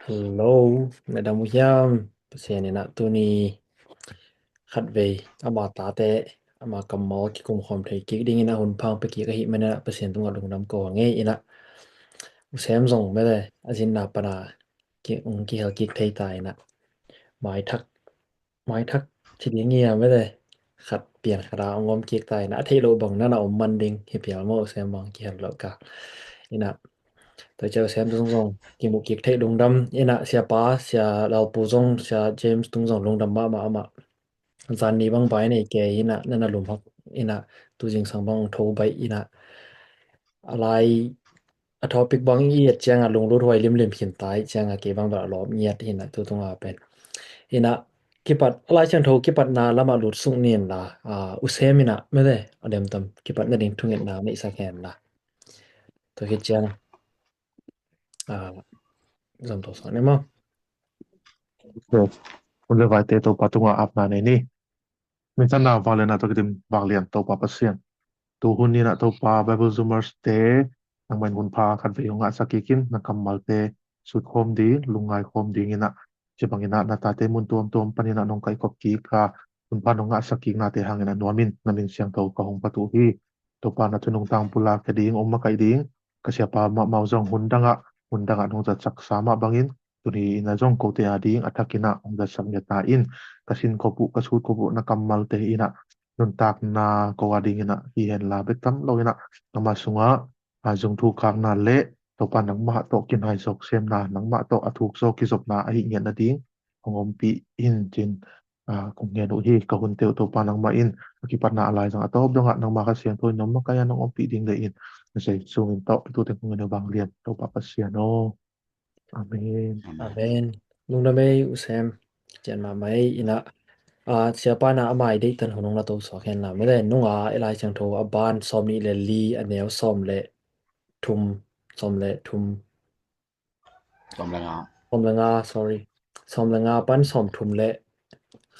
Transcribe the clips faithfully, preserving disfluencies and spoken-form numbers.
Hello, na dam uh hiam? Pasian in ah tuni khatvei ama tate ama kammal kikum khawm thei kik dingin ah hun pha hong pia kik ahih manin ah Pasian tungah lungdam ko hang e. In ah U Sem zong mete a zinna pana ki, hong kihel kik thei ta in ah maithak maithak ci ding hi a mete khat pian khat a hong om kik ta in ah a theih loh bang na na om man ding hi pial maw, U Sem bang kihel loh ka. In ah tua ciang U Sem tung zong kimuh kik theih lungdam. In ah siapa, Sia Lalpu zong, Sia James tung zong lungdam mahmah. Amah zan ni bang vai nei kei in ah na na lum hak in ah tu zingsang bang tho baih in ah a lai a topic bang i et ciangah lunglut huai limlim khin ta ih ciangah kei bang bel a lawm ngiat hi in ah tu tunga pen. In ah kipat, a Lai Siangtho kipatna lamah lut suk ni in la, ah, U Sem in ah mete a demtam kipatna ding thungetna neihsak hen la. Tua khit ciang ah, zom to sang ni maw? Ok. Hun le vaite Topa tungah apna nei ni. Minthanna vangliatna tawh kidim vanglian Topa Pasian, tu hun in ah Topa Bible Zoomers te nangmah in hun pha khatvei hong ngahsak kik in, na kammalte sut khawm ding, lungngai khawm ding in ah, ci bangin ah na tate mun tuamtuam panin ah nong kaihkhop kik a, hun pha nong ngahsak kiknate hangin ah nuam in, na min siangtho ka hong phat uh hi. Topa, na thu nungtang pulak ding, hong makaih ding ka siapa mahmah uh zong hun dangah, hun dangah nong zatsaksa mah bangin tuni in ah zong kote a ding a thakin ah hong zatsak ngiat ta in. Ka sinkhop uh, ka sutkhop uh na kammalte in ah nuntakna ko a dingin ah hi hen la, bek tam lo in ah amah sungah, ah, zung thuk khakna le Topa nangmah tawh kinai zawk semna, nangmah tawh a thuk zaw kizopna ahi ngiat nading hong ompih in, ci-in, ah, kong ngen uh hi. Ka hunte uh Topa nangmah in a kipatna a laizang a tawp dongah nangmah Kha Siangtho in nong makaih a nong ompih ding le in, na Jesu min tawh ka thu teng kong ngen uh vanglian Topa Pasian aw. Amen. Amen. Lungdam ei U Sem. Cian mahmah ei. In ah, ah, siapa in ah ama i deihtan hun hong la to suak hen la mete. Nunga i Lai Siangtho a ban sawm nih le li, a neu sawm le thum, sawm le thum. Sawm le nga. Sawm le nga, sorry. Sawm le nga pan sawm thum le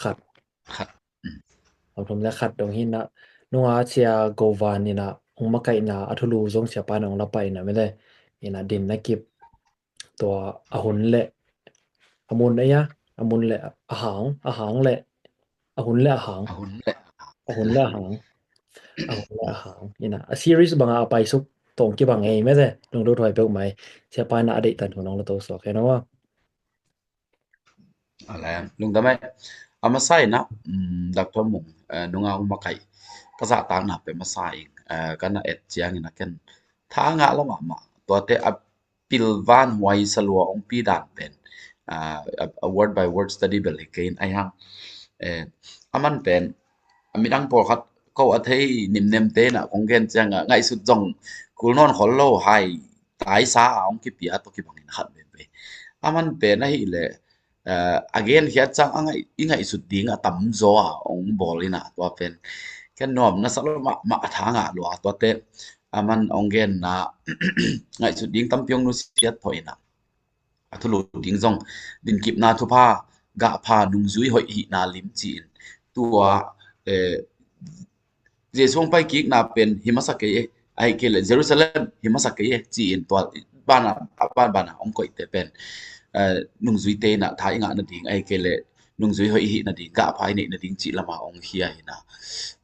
khat. Khat. Mm. Sawm thum le khat dong hi in ah, nunga Sia Go Van in ah hong makaihna a thulu zong siapa in ah hong la pah in ah mete. In ah dinna kip, tua a hun le a mun, a ia, a mun le a hang, a hang le a hun le a hang. A hun le a hang. A hun le a hang. A hun le a hang. In ah a series bangah a paisuk tawh kibang ei mete, lunglut huai peuhmah ei. Siapa in ah a deihtan hun hong la to suak hen aw. A le, lungdam ei. A masa in ah, mm, Doctor Mung, eh, nunga hong makaih ka zahtakna pen masa in, eh, ka na et ciangin ah ken tha ngah lua mahmah. Tuate a pilvan huai sa lua hong pi dan pen, ah, a, a word by word study bel hi kei in, ahi hang, eh, aman pen a midang pawlkhat ko a thei nimnemte in ah kong gen ciangah ngaihsut zong kul nawn khol lo, hai taisa a hong kipia tawh kibangin khat veve. Aman pen ahih leh, eh, a genkhiat ciang a ngaih, i ngaihsut ding a tamzaw a hong bawl in ah tua pen ken nuam na sa lua mahmah, a tha ngah lua. Tuate aman hong genna ngaihsut ding tampi hong nusiat phawh in ah a thulu ding zong, dinkipna thupha gahpha nungzui hoih hihna lim ci-in, tua, eh, Jesu hong pai kikna pen hi masa kei e, ahih kei leh Jerusalem hi masa kei e ci-in tua banah, a banbanah hong koihte pen, eh, nungzuite in ah tha i ngah nading, ahih kei leh nungzui hoih i hih nading, gahpha i neih nading cih lamah hong khia hi in ah.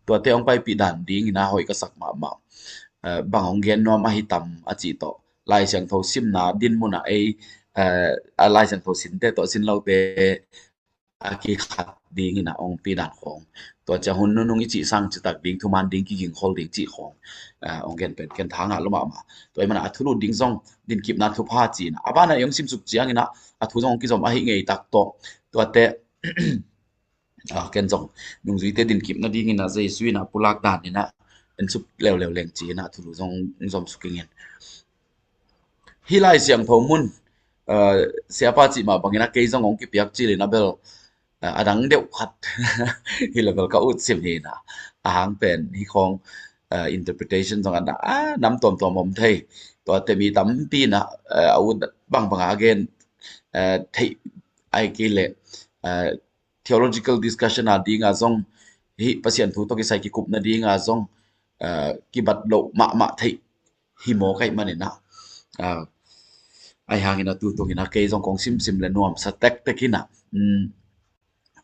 Tuate hong paipih dan dingin ah hoih ka sak mahmah. Eh, bang hong gen nuam ahi tam a cih tawh, Lai Siangtho simna dinmun ah ei, eh, a Lai Siangtho sinte tawh sin lote a kikhat dingin ah hong pi dan khawng, tua ciang hun nunung i cih sang citak ding, thuman ding, kigingkhol ding cih khawng, ah, hong gen pen ken tha ngah lua mahmah. Tua ahih manin ah a thulu ding zong dinkipna thupha ci-in ah, a banah i hong simsuk ciangin ah a thu zong hong kizom ahi ngei tak tawh. Tuate, ah, ken zong nungzuite dinkip nadingin ah Jesu in ah pulak dan in ah en suk leuleu leng ci-in ah a thulu zong hong zom suk ing in. Hih Lai Siangtho mun, eh, siapa cih mah bangin ah kei zong hong kipiak cil in ah bel, eh, a dang deuh khat hi leh bel ka ut sim hi in ah, a hang pen hih khawng, eh, interpretation zong a na, a nam tuamtuam om thei. Tuate mi tampi in ah, eh, a ut bangbang a gen, eh, theih, ahih kei leh, eh, theological discussion a ding a zong, hih Pasian thu tawh kisai kikup nading a zong, eh, kibat loh mahmah theih hi mawk ahih manin ah, ah, Ahi hangin a tu tungin a kei zong kong simsim le nuamsa tektek in a, um,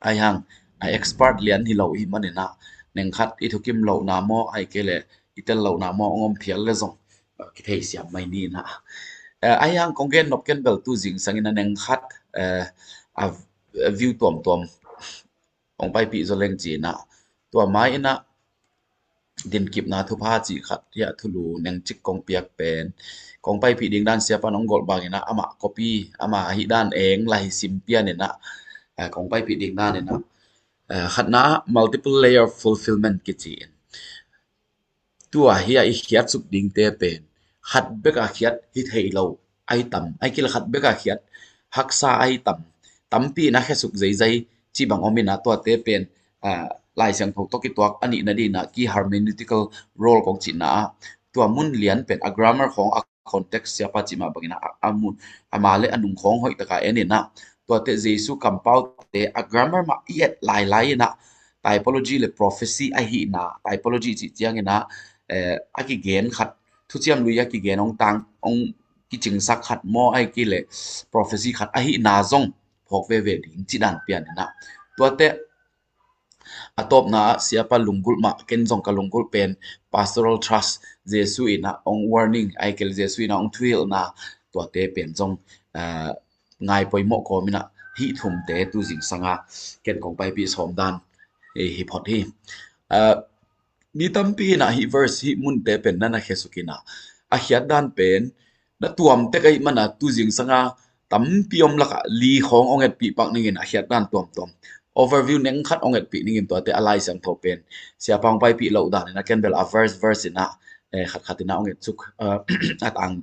ahi hang a expert lian hi lo hi manin a, neng khat i thukim lohna maw, ahi kei le i tel lohna maw, ong om phial le zong, uh, kitheisiam mai ni in a. Uh, ahi hang kong gen nop ken bel tu zingsang in a neng khat, uh, a, a view tuamtuam ong paipih zaw leng ci in a, tua mai in a dinkipna thupha cih khat hiah thulu neng cik kong piak pen kong paipih ding dan siapan ong golh bang in a, amah copy, amah ahi dan eng la hi sim pian in a, eh, kong paipih ding dan in a, eh, khatna multiple layer fulfillment kici in. Tua hi a i khiat suk dingte pen khat bek a khiat hi thei lo ahi tam, ahi kei le khat bek a khiat haksa ahi tam, tampi in a khia suk zeizai ci bang om in a, tuate pen, ah, Lai Siangtho tawh kituak a nihna ding in a key hermeneutical role kong cihna ah, tua mun lian pen a grammar khawng a context siapa cih mah bangin a, a mun, ama le a nung khawng hoih taka en in a, tuate Jesu kampaute a grammar mah i et lailai in a, typology le prophecy ahihna, typology cih ciangin a, eh, a kigen khat, thuciam lui a kigen ong tang, ong kicingsak khat maw, ahi kei le prophecy khat ahihna zong phawk veve ding ci dan pian in a. Tuate a tawpna ah siapa lunggulh mah, ken zong ka lunggulh pen pastoral trust, Jesu in a ong warning, ahi kei le Jesu in a ong thuhilhna, tuate pen zong, ah, ngai poimawh kawm in a hih thumte tu zingsang a ken kong paipih sawm dan hi, hi phot hi. Ah, mi tampi in a hih verse, hih munte pen na na khia suk in a, a khiat dan pen na tuam tek ahih man a tu zingsang a tampi om lak ah li khawng ong etpih pak ning in a khiat dan tuamtuam, overview neng khat ong etpih ning in tuate a Lai Siangtho pen siapa ong paipih loh dan in a ken bel a verse verse in a, eh, khat khat in a ong et suk, ah, a tang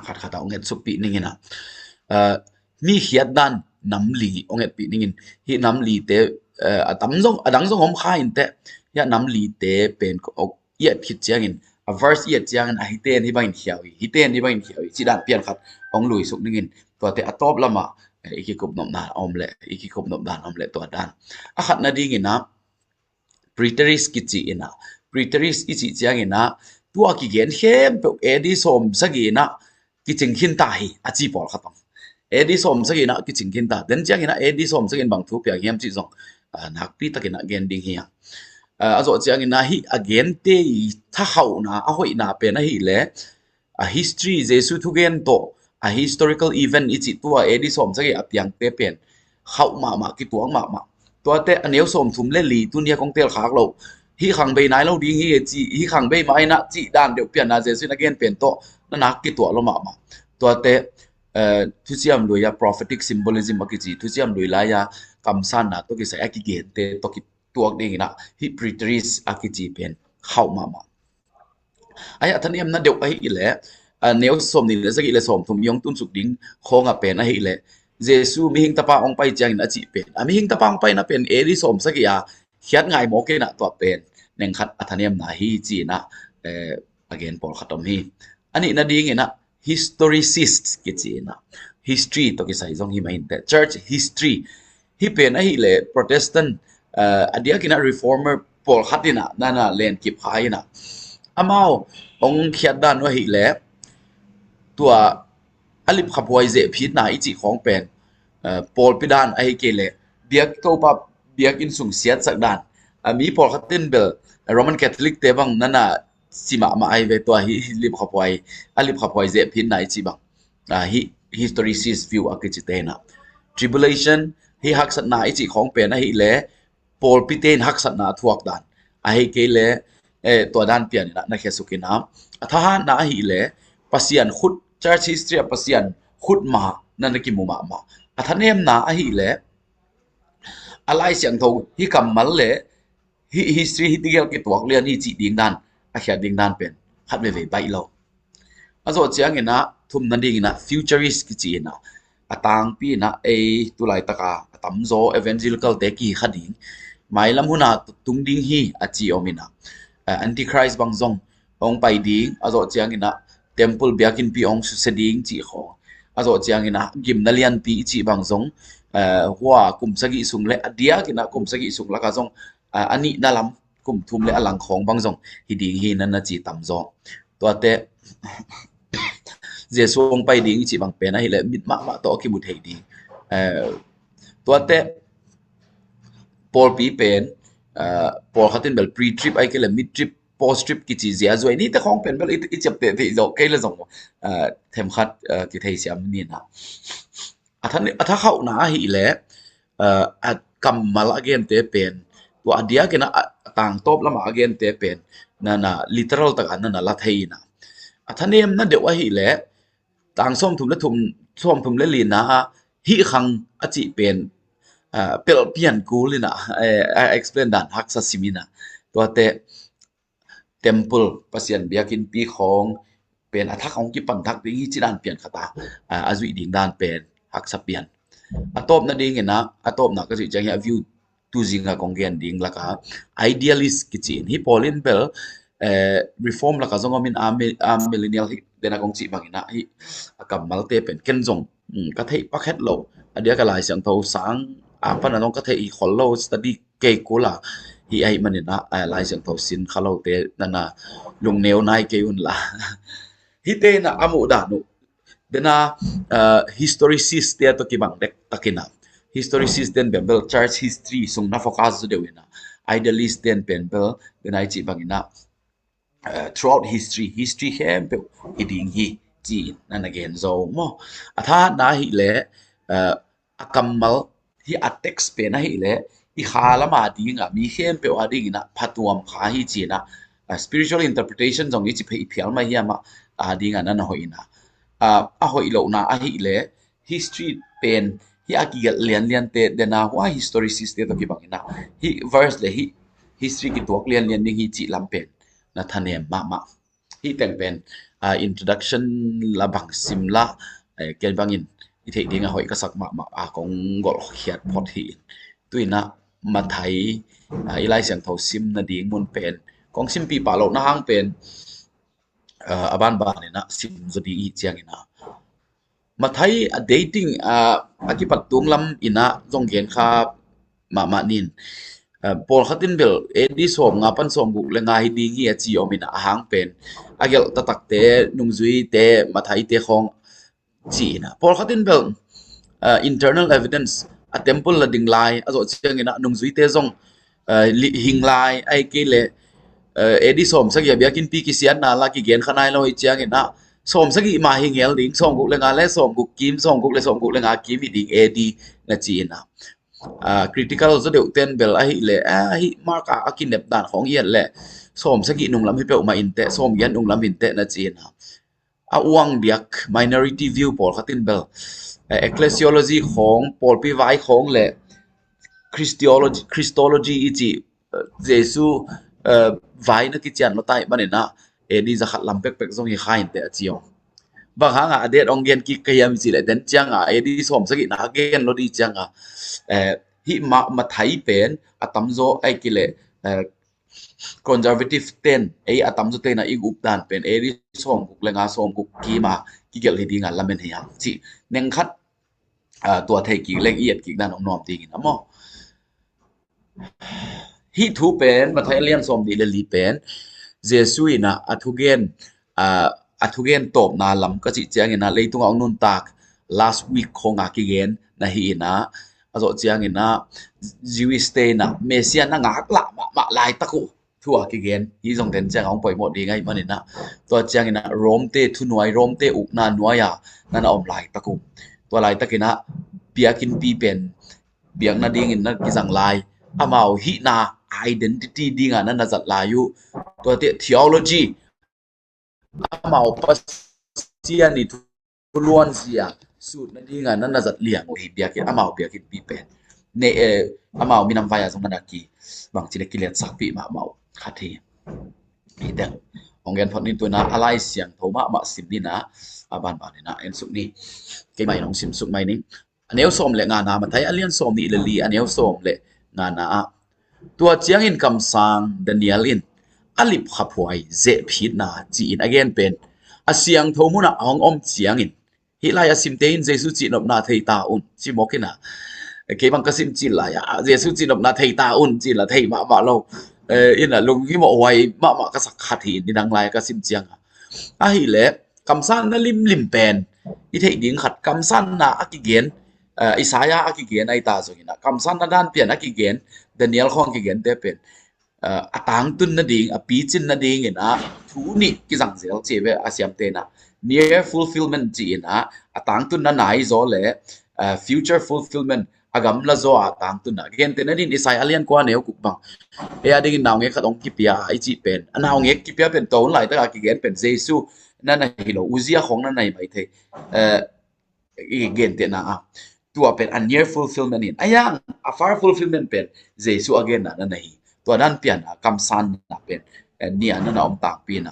khat khat a ong et suk pih ning in a, ah, mi khiat dan nam li ong etpih ning in, hih nam lite, eh, a tam zong, a dang zong om kha in teh, hiah nam lite pen i et khit ciangin, a verse i et ciangin a hihte in hih bangin khia uh hi, hihte in hih bangin khia uh hi ci dan pian khat ong lui suk ning in, tuate a tawp lam ah, eh, i kikup nopna om le, i kikup nop dan om le tua dan. A khatna ding in a preterist kici in a, preterist i cih ciangin a, tua kigen khempeuh A D sawm sagih in a kicing khin ta hi a ci pawlkhat om. A D sawm sagih in a kicing khin ta. Den ciangin a A D sawm sagih in bang thu piang hiam cih zong, ah, nakpi takin a gen ding hi a. Ah, a zawh ciangin a hih a gente i thahauhna, a hoihna pen ahih le, a history, Jesu thugen tawh, a historical event i cih tua A D sawm sagih a piangte pen khauh mahmah, kituak mahmah. Tuate a neu sawmthum le li tuni a kong tel khak loh, hih khang bei nai lo ding hi e ci, hih khang bei mah in a cih dan deuh pian a Jesu in a gen pen tawh na nak kituak lo mahmah. Tuate, eh, thuciam lui a prophetic symbolism a kici, thuciam lui lai a kamsanna tawh kisai a kigente tawh kituak ding in a hih preterist a kici pen khauh mahmah. Ahi a thanemna deuh ahih leh, a neu sawmnih le sagih le sawmthum i ong tunsuk ding khawng a pen ahih leh, Jesu mihing tapa ong pai ciangin a cih pen, a mihing tapa ong paina pen A D sawm sagih a khiat ngai mawk in a tua pen neng khat a thanemna hi ci in a, eh, a gen pawlkhat om hi. A nihna ding in a historicist kici in a, history tawh kisai zong hi mah in teh, church history. Hih pen ahih leh Protestant, eh, a diak in a reformer pawlkhat in a na na lenkip kha in a, amau ong khiat dan uh ahih leh tua a lipkhaphuai zehphitna i cih khawng pen, eh, pawlpi dan ahih kei leh biak, Topa biakinn sung siatsak dan. A mi pawlkhat in bel Roman Catholic te bang na na ci mahmah ahi ve tua hi, hi lipkhaphuai, a lipkhaphuai zehphitna i cih bang. Ah, hih historicist view a kici te in a, tribulation, hih haksatna i cih khawng pen ahih leh pawlpite in haksatna a thuak dan, ahih kei leh, eh, tua dan pian in a na khia suk in a, a thahatna ahih leh Pasian khut, church history a Pasian khut mah na na kimu mahmah. A thanemna ahih leh a Lai Siangtho hih kammal le hih history hih tegel kituak lian hi cih ding dan, a khiat ding dan pen khat veivei baih lo. A zawh ciangin a thumna ding in a futurist kici in a, a tangpi in a ei tulaitak a a tamzaw evangelical te kihi kha ding, mailam hun a tung ding hi a ci om in a, eh, antichrist bang zong ong pai ding, a zawh ciangin a temple biakinnpi ong susia ding cih khawng, a zawh ciangin a gimna lianpi i cih bang zong, eh, hua kum sagih sung le a diak in a kum sagih sung lak a zong, eh, a nihna lam kum thum le a lang khawng bang zong hi ding hi na na ci tamzaw. Tuate Jesu hong pai ding i cih bang pen ahih leh mit mahmah tawh a kimu thei ding. Eh, tuate pawlpi pen, eh, pawlkhat in bel pre-trib ahih kei leh mid-trib, post-trib kici zia zuai nite khawng pen bel i, i ciapteh theih zawh kei leh zong, eh, themkhat, eh, kitheisiam ni na. A tha, a tha khauhna ahih leh, eh, a kammal a gente pen, tua a diakin a, a tangtawp lamah a gente pen, na na literal takah na na la thei ina. A thanemna deuh ahih leh, tang sawmthum le thum, sawmthum le lina ah hih khang a cih pen, ah, pelh pian kul ina, eh, a explain dan haksa sim ina. Tuate temple, Pasian biakinnpi khawng pen a thak hong kipan thak ding hi ci dan pian khat a, ah, a zuih ding dan pen haksa pian. A tawpna ding ina, a tawpna ka zuih ciang hi a view tu zinga kong gen ding laka idealist kici in. Hih pawl in bel, eh, reform laka zong om in a mi-, a millennial hi dena kong cih bangin a, hih a kammalte pen ken zong, mm, ka theih pak het lo. A diak a Lai Siangtho sang a pana zong ka theih hi khol lo, study kei kul a. Hih ahih manin a, eh, Lai Siangtho sin kha lote na na lungneu nai kei un la. Hihte in a, a muh dan uh dena, ah, historicist te tawh kibang dek takin a. Historicist ten pen bel church history sung na focus zaw deuh ina. Idealist ten pen bel dena i cih bangin a, ah, throughout history, history khempeuh hi ding hi ci-in na na gen zo maw. A thahatna ahih leh, ah, a kammal hi a text pen ahih leh i kha lam a dinga mi khempeuh a dingin a phatuam kha hi ci-in a, ah, spiritual interpretation zong i ci phei phial mah hiam a, a dinga na na hoih ina. Ah, a hoih lohna ahih leh history pen hi a kigelh lianlian te dena hua historicist te tawh kibangin a, hih verse le hih history kituak lianlian ding hi cih lam pen na thanem mahmah. Hih teng pen, ah, introduction la bang sim la, eh, ken bangin i theih ding a hoih ka sak mahmah a kong golh khiat phot hi in. Tu ina Mathai, ah, i Lai Siangtho sim nading mun pen kong simpih pah lohna hang pen, ah, a banban ina sim zaw ding i ciang ina. Mathai a dating, ah, a kipat tung lam ina zong gen kha mahmah nin. Ah, pawlkhat in bel A D sawm nga pan sawm guk le nga hi ding hi a ci om ina a hang pen a gelh taktakte, nungzuite, Mathaite khawng ci ina. Pawlkhat in bel, ah, internal evidence a temple la ding lai a zawh ciang ina nungzuite zong, ah, li-, hing lai ahih kei leh, ah, A D sawm sagih a biakinnpi kisiatna la kigen kha nai lo hi ciang ina sawm sagih mah hi ngel ding, sawm guk le nga le sawm guk kim, sawm guk le sawm guk le nga kim hi ding A D na ci ina. Ah, critical zaw deuh ten bel ahih leh, ah, hih Mark a, a kinep dan khawng i et leh sawm sagih nung lam hi peuhmah inteh, sawm giat nung lam inteh na ci ina. A uang diak minority view pawlkhat in bel, eh, ecclesiology khawng, pawlpi vai khawng le Christology, Christology i ci, eh, Jesu, eh, vai na kician lo tai manin a A D zakhat lam pekpek zong hi kha inteh a ci om. Bang hanga a det ong gen kik ka hiam i cih leh den cianga A D sawm sagih na gen lo ding cianga, eh, hih ma, Mathai pen a tamzaw ahih kei leh, eh, conservative ten, ei a tamzaw ten a i up dan pen A D sawm guk le nga, sawm guk kim a kigelh hi dinga lamen hi hang cih neng khat, ah, tua thei kik leng i et kik dan ong nuam dingin a maw. Hih thu pen Mathai a lian sawm nih le li pen Jesu ina a thugen, ah, a thugen tawpna lam ka cih ciang ina leitunga ong nuntak last week khawnga kigen na hi ina, a zawh ciang ina Jewish te ina Messiah na ngaklah mahmah laitak uh thu a kigen hi zong den cianga ong poimawh ding ahih manin a, tua ciang ina Rome te thunuai, Rome te ukna nuai a na na om laitak uh. Tua laitak ina biakinnpi pen biakna dingin na kizang lai, amau hihna identity dinga na na zat lai uh. Tuate theology, amau Pasian i thuluan zia sutna dinga na na zat liang uh hi biakin, amau biakinnpi pen. Ne, eh, amau minam vai a zong na na ki, bangci le kiliatsakpih mahmah uh khat hi. Hi teng ong gen phot nin tu ina a Lai Siangtho mahmah sim ni ina, a banban ina en suk ni. Keimah in ong sim suk mai ning. A neu sawm le ngana, Mathai a lian sawm nih le li, a neu sawm le ngana ah, tua ciangin kamsang Daniel in a lipkhaphuai zehphitna ci-in a gen pen a siangtho munah a hong om ciangin, hih lai a simte in Jesu cihnopna thei ta un ci mawk ina. Kei bang ka sim cil lai a Jesu cihnopna thei ta un ci la thei mahmah lo. Eh, ina lunghimawh huai mahmah ka sak khat hi in, nidang lai ka sim cianga. Ahih leh kamsanna limlim pen i theih ding khat, kamsanna a kigen, eh, Isaiah a kigen ahi ta zongin ah, kamsanna dan pian a kigen, Daniel khawng a kigente pen, eh, a tangtun nading, a picin nadingin ah thu nih kizang zel ci ve a siamte in ah, near fulfillment ci-in ah, a tangtunna nai zaw le, eh, future fulfillment, a gamla zaw a tangtunna. Gente nadin Isaiah a lian kua neu guk bang, ei a dingin naungek khat hong kipia i cih pen, a naungek kipia pen tua hun laitak a kigen pen Jesu na na hi lo, Uzziah khawng na na hi mai thei. Eh, i gentehna ah, tua pen a near fulfillment in, a yang a far fulfillment pen Jesu a genna na na hi. Tua dan pian a kamsanna pen, eh, nia na na om tangpi na.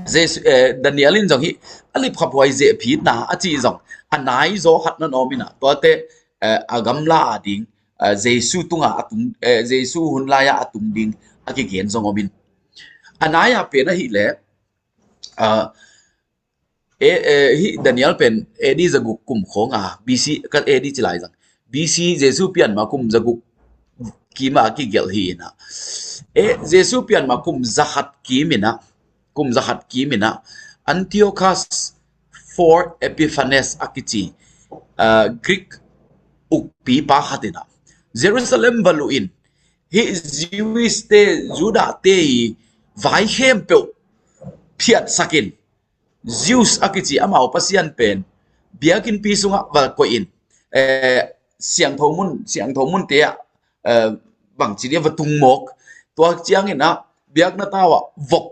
Jesu, eh, Daniel in zong hi a lipkhaphuai zehphitna a cih zong a nai zaw khat na na om in ah, tuate, eh, a gamla a ding, eh, Jesu tunga a tung, eh, Jesu hun lai-a a tung ding a kigen zong om in. A nai a pen ahih leh, ah, eh, eh, hi Daniel pen A D zaguk kum khawng a, B C, ka A D ci lai zang, B C Jesu pian ma kum zaguk kim a kigelh hi in ah. Eh, Jesu pian ma kum zakhat kim in ah, kum zakhat kim in ah, Antiochus four Epiphanes a kici, ah, Greek ukpi pa khat in ah, Jerusalem va luh in, hi Jewish te, Judah te i vai khempeuh phiatsak in, Zeus a kici amau pasian pen biakinnpi sungah va koih in, eh, siangtho mun, siangtho munte ah, eh, bangci dia va tung mawk. Tua ciangin ah biakna tau ah vok,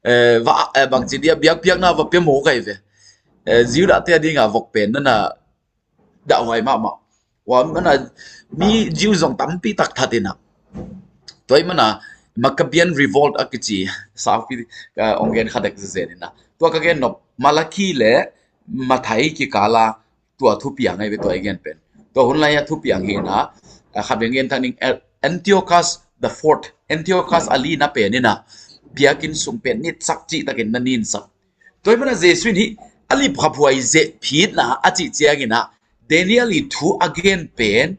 eh, va, eh, bangci dia biakpiakna va pia mawk ahi ve. Eh, Judah te a ding a vok pen na na dahhuai mahmah. Tua mana mi Jew zong tampi tak that in ah, tua i mana Maccabean Revolt a kici, saupi, ah, ong gen kha dek zezen in ah, tua ka gen nop Malakhi le Matthai kikal a tua thupiang ahi ve, tua i gen pen. Tua hun lai a thupiang hi in ah, ah, khat veng gen thak ning, Antiochus the fourth, Antiochus a lina pen in ah biakinn sung pen nitsak cihtakin na ninsak. Tua i mana Jesu in hi a lipkhaphuai zehphitna a cih ciangin ah, Daniel i thu a gen pen,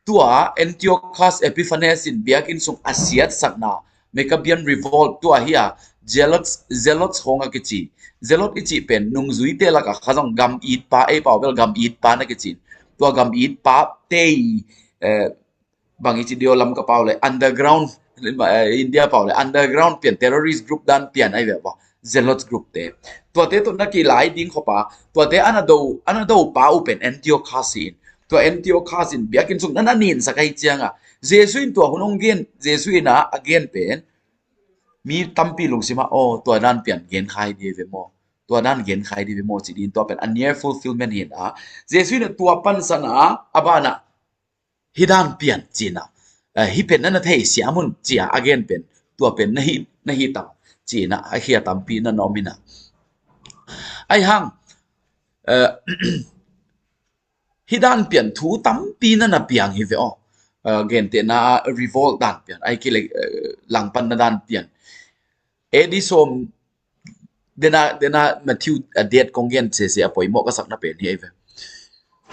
tua Antiochus Epiphanes in biakinn sung a siatsakna, Maccabean Revolt, tua hi a Zealots, Zealots khawng a kici. Zealot i cih pen nungzuite lakah kha zong gam itpa, ei pau bel gam itpa na kici. Tua gam itpa te i, eh, bang i ci dio lam ka pau le underground, eh, India pau le underground pian, terrorist group dan pian ahi ve ba, Zealot group te. Tuate tawh na kilai ding khop a, tuate ana do, ana do pa uh pen Antiochus hi in. Tua Antiochus in biakinn sung na na ninsak ahi ciang a, Jesu in tua hun ong gen, Jesu in ah a gen pen mi tampi lungsim ah, aw, tua dan pian gen khai di ve maw, tua dan gen khai di ve maw ci din, tua pen a near fulfillment hi in ah, Jesu in ah tua pansan a, a ban ah hi dan pian ci in ah, eh, hi pen na na theisiam un ci a a gen pen, tua pen na hi, na hi tam ci in ah, a khia tampi na na om in ah. Ahi hang, eh, hi dan pian thu tampi na na piang hi ve aw. Eh, gentehna revolt dan pian, ahi kei le, eh, langpanna dan pian. A D sawm, dena, dena Matthew a date kong gen sese a poimawh ka sakna pen hi ahi ve.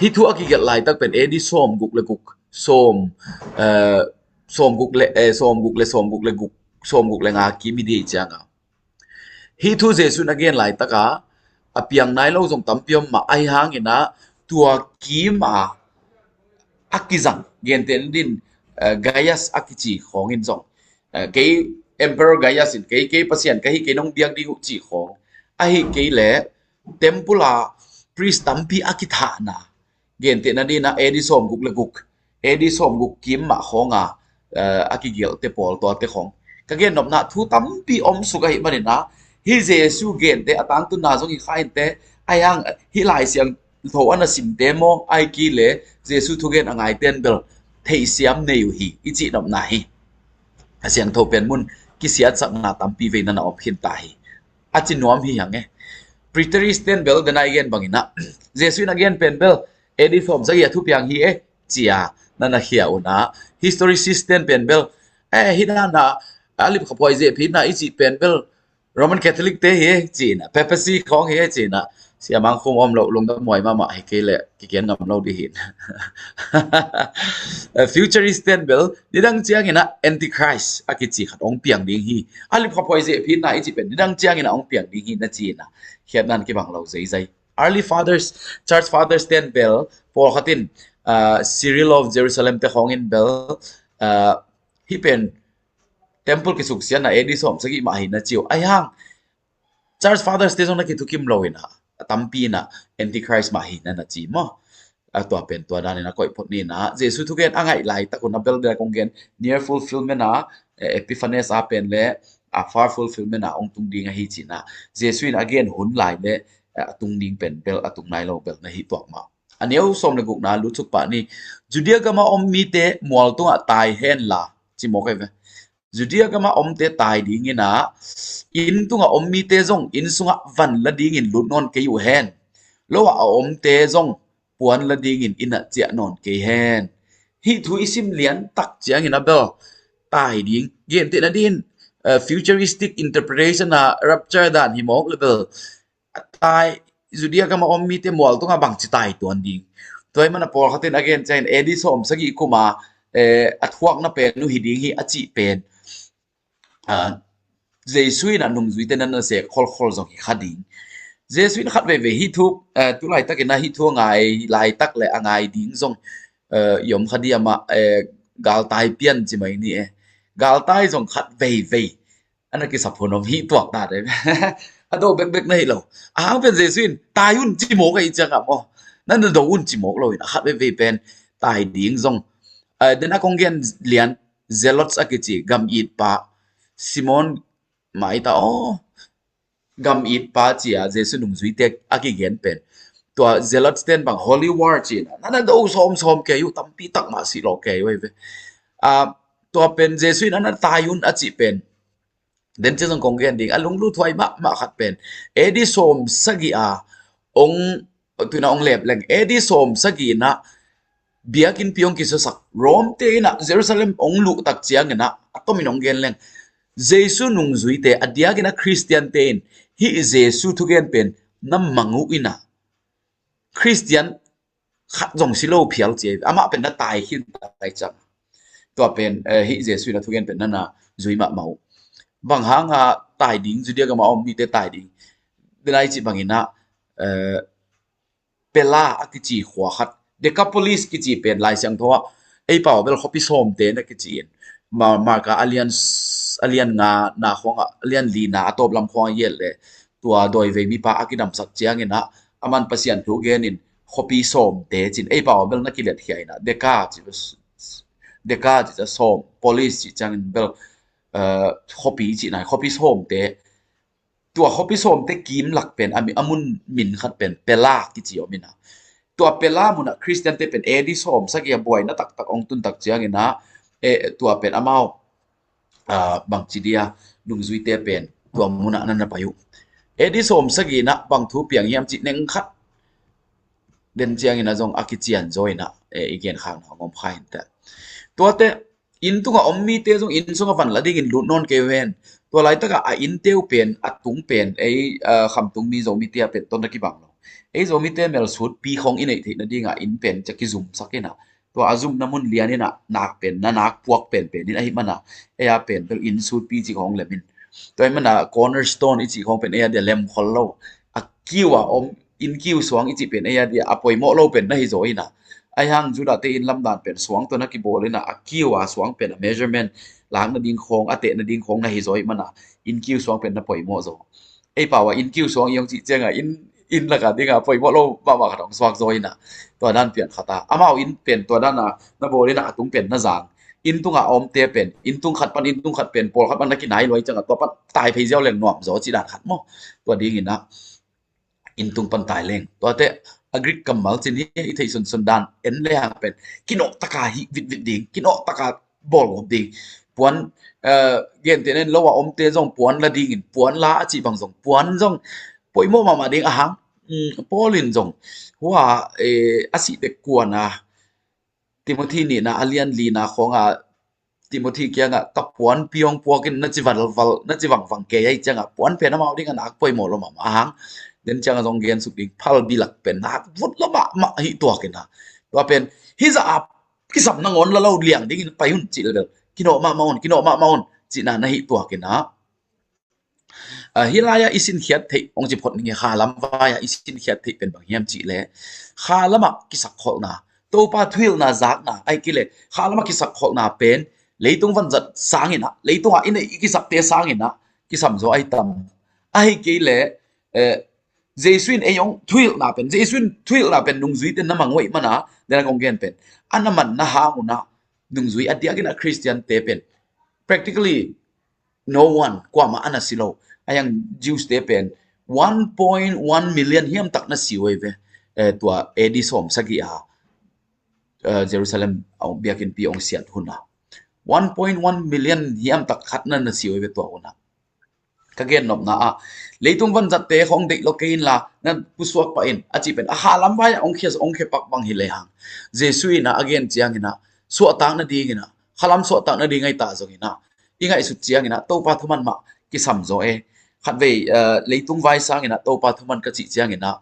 Hi thu a kigelh laitak pen A D sawm guk le guk, sawm, eh, sawm guk le, eh, sawm guk le, sawm guk le guk, sawm guk le nga kim i di ciang a. Hi thu Jesu in a gen laitak a, a piang nai lo zong tampi om mah, ahi hangin ah tua kim a, a kizang, gentehna din, eh, Gaius a kici khawng in zong, eh, kei Emperor Gaius in, kei, kei Pasian ka hi, kei nong biak ding uh ci khawng, ahi kei le temple a priest tampi a kithahna, gentehna din ah A D sawm guk le guk, A D sawm guk kim mah khawng a, eh, a kigelhte pawl tuate khawng. Ka gen nopna thu tampi om suk ahih manin ah, hi Jesu gente a tangtunna zong hi kha in teh, ahi hang hi Lai Siangtho a na simte maw, ahi kei le Jesu thugen a ngaite in bel theihsiam nei uh hi, i cih nopna hi. A siangtho pen mun kisiatsakna tampi vei na na om khin ta hi. A ci nuam hi hang e. Preterist ten bel, dena i gen bangin ah, Jesu in a gen pen bel A D sawm sagih a thupiang hi e, ci a na na khia un ah, historicist ten pen bel, eh, hi dan a, a lipkhaphuai zehphitna i cih pen bel Roman Catholic te hi e, ci in ah, papacy khawng hi e, ci in ah, Siamang khum om lo, lungdam muai mahmah hi kei leh kigen ngam lo dih hin. Futurist ten bel nidang ciangin ah Antichrist a kici khat hong piang ding hi. A lipkhaphuai zehphinna i cih pen nidang ciangin ah hong piang ding hi na ci-in ah khiatnan kibang lo zeizai. Early fathers, church fathers ten bel pawlkhat in, uh, Cyril of Jerusalem te khawngin bel, uh, hih pen temple kisuksiatna A D sawm sagih mah hi na ci uh. Ahi hang church fathers te zong na kithukim lo in ah, a tampi in ah Antichrist mah hi na na ci maw? A tua pen tua danin a koih phot ni in ah, Jesu thugen a ngaih laitak un a bel bel kong gen, near fulfillment a, eh, Epiphanes a pen le a far fulfillment a hong tung ding ahi ci-in ah, Jesu in a gen hun lai le, eh, a tung ding pen bel a tung nai lo bel na hi tuak mah. A neu sawm le gukna lutsuk pah ni. Judea gama om mite mual tungah tai hen la, ci mawk ahi ve. Judea gama omte tai dingin ah, inn tungah om mite zong inn sungah van la dingin lut nawn kei uh hen. Lo ah a omte zong puan la dingin inn ah ciah nawn kei hen. Hih thu i sim lian tak ciangin a bel tai ding, gentehna dingin, uh, futuristic interpretation a rapture dan hi mawk le bel a tai, Judea gama om mite mual tungah bangci tai tuan ding. Tua ih mana pawlkhat in a gen ciangin A D sawm sagih kuma, eh, a thuakna pen uh hi ding hi a cih pen, ah, Jesu in a nungzuite nan na sek kholkhol zong hi kha ding. Jesu in khat veivei hih thu, eh, tu laitakin a hih thu a ngai laitak le a ngai ding zong, eh, i om kha ding amah, eh, galtai pian ci mai ni e. Galtai zong khat veivei a na kisap hun om hi tuak ta de. A do bekbek na hi lo. A hang pen Jesu in tai un ci mawk ahi ciangah maw, na na do un ci mawk lo in a khat veivei pen tai ding zong. Eh, den a kong gen lian Zealots a kici gam it pa, Simon mai ta aw, gam it pa cia Jesu nungzuite a kigen pen tua Zealots ten bang holy war ci-in a na na do sawmsawm kei uh, tampi tak mah si lo kei uh ahi ve. Ah, tua pen Jesu in a na tai un a cih pen den ci zong kong gen ding a lunglut huai mahmah khat pen A D sawm sagih a ong, tuna ong lep leng A D sawm sagih in a biakinnpi ong kisuasak Rome te in a Jerusalem ong luh tak ciangin a, a tomin ong gen leng Jesu nungzuite a diakin a Khristiante in hih Jesu thugen pen na mang uh in a Khristian khat zong si lo phial ci, amah pen na tai khin tai cang. Tua pen, eh, hih Jesu in a thugen pen na na zui mahmah uh. Bang hanga tai ding, Judea gama om mite tai ding. Denai ci bangin a, eh, Pella a kici khua khat, Decapolis kici pen Lai Siangtho ah ei pau bel khuapi sawmte na kici in. Ma-, Marka a lian s-, a lian nga na khuang ah, a lian li na a tawp lam khuang a yet le tua dawivei mipa a kidamsak ciangin a, a man Pasian thu genin khuapi sawmte cin ei pau bel na kilet khia in a, Deca ci, Deca ci ca sawm, polis ci ciangin bel, eh, khuapi ci nai, khuapi sawmte. Tua khuapi sawmte kim lak pen a mi-, a mun min khat pen Pella kici om in a. Tua Pella munah Khristiante pen A D sawm sagih a buaina taktak ong tun tak ciangin a, eh, tua pen amau, ah, bangci dia nungzuite pen tua munah nan na pai uh. A D sawm sagih in a bang thu piang hiam cih neng khat den ciangin a zong a kician zaw in a, eh, i gen khak na ngom kha hin teh. Tuate inn tungah om mite zong inn sungah van la dingin lut nawn kei uh hen. Tua laitakah a innte uh pen, a tung pen, ei, ah, khamtung mi Zomite a pen ton na kibang lo. Ei Zomite melsutpi khawng i neih theihna dingah inn pen ca kizumsak in a. Tua a zumna mun lian in a nak pen, na nak puak pen pen in ahi mana. Ei a pen bel inn sutpi cih khawng lem in. Tua ahi mana cornerstone i cih khawng pen ei a dia lem khol lo. A kiu a om, inn kiu suang i cih pen ei a dia a poimawh lo pen na hi zaw in a. Ahi hang Judah te inn lamdan pen suang tua na kibawl in a, a kiu a suang pen a measurement lakna ding khawng, a tehna ding khawng na hi zaw ih mana inn kiu suang pen na poimawh zaw. Ei pau a inn kiu suang i hong cih ciangah inn, inn laka dingah poimawh lo mahmah khat hong suak zaw in a. Tua dan pian khat a. Amau inn pen tua dan a na bawl in a, a tung pen na zang. Inn tungah a omte pen, inn tung khat pan inn tung khat pen, pawlkhat pan na kinai luai ciangah tua pan tai phei ziau leng nuam zaw cih dan khat maw. Tua dingin a inn tung pan tai leng. Tuate a Greek kammal cin hi, i theih sunsun dan en le hang pen kinawh taka hih vitvit ding, kinawh taka bawlgawp ding. Puan, eh, gentehna in lo a omte zong puan la dingin, puan la a cih bang zong, puan zong poimawh mahmah ding a hang. Mm, Paul in zong hua, eh, a sih tek kuan a Timothy nihna a lian lina khawngah Timothy kiangah ka puanpi hong puak in na ci valval, na ci vangvang kei ahi ciangah puan pen amau dingah nak poimawh lo mahmah a hang. den ciang a zong gen suk ding, phalbi lak pen nak vut lo mahmah hi tuak in a. Tua pen hih zah a kisam nangawn la lo liang dingin pai un cih le bel kinawh mahmah un, kinawh mahmah un cihna na hi tuak in a. Ah, hih lai-ah i sinkhiat theih hong ci phot ning e, kha lam vai-ah i sinkhiat theih pen bang hiam cih leh kha lamah kisakkholhna, Topa thuhilhna zakna, ahih kei leh kha lamah kisakkholhna pen leitung vanzat sangin ah, leitungah i neih i kisapte sangin ah kisam zaw ahi tam. Ahih kei leh, eh, Jesu in ei hong thuhilhna pen, Jesu in thuhilhna pen nungzuite na mang uh ahih man a, den a kong gen pen a na manna hang un ah nungzui a diakin ah Khristiante pen practically no one, kuamah a na si lo. A hiang Jews te pen one point one million hiam tak na si uh hi ve. Eh, tua A D sawm sagih a, eh, Jerusalem a biakinnpi hong siat hun a, one point one million hiam tak khat na na si uh hi ve tua hun a. Ka gen nopna ah, leitung vanzatte khong deih lo kei inla, na pusuak pah in a cih pen a kha lam vai-ah hong khia, hong khia pak bang hi lehang, Jesu in ah a gen ciangin ah suahtak nadingin ah, kha lam suahtak nading ahi ta zongin ah, i ngaihsut ciangin ah Topa thuman mah kisam zaw e. Khatvei, eh, leitung vai sangin ah Topa thuman ka cih ciangin ah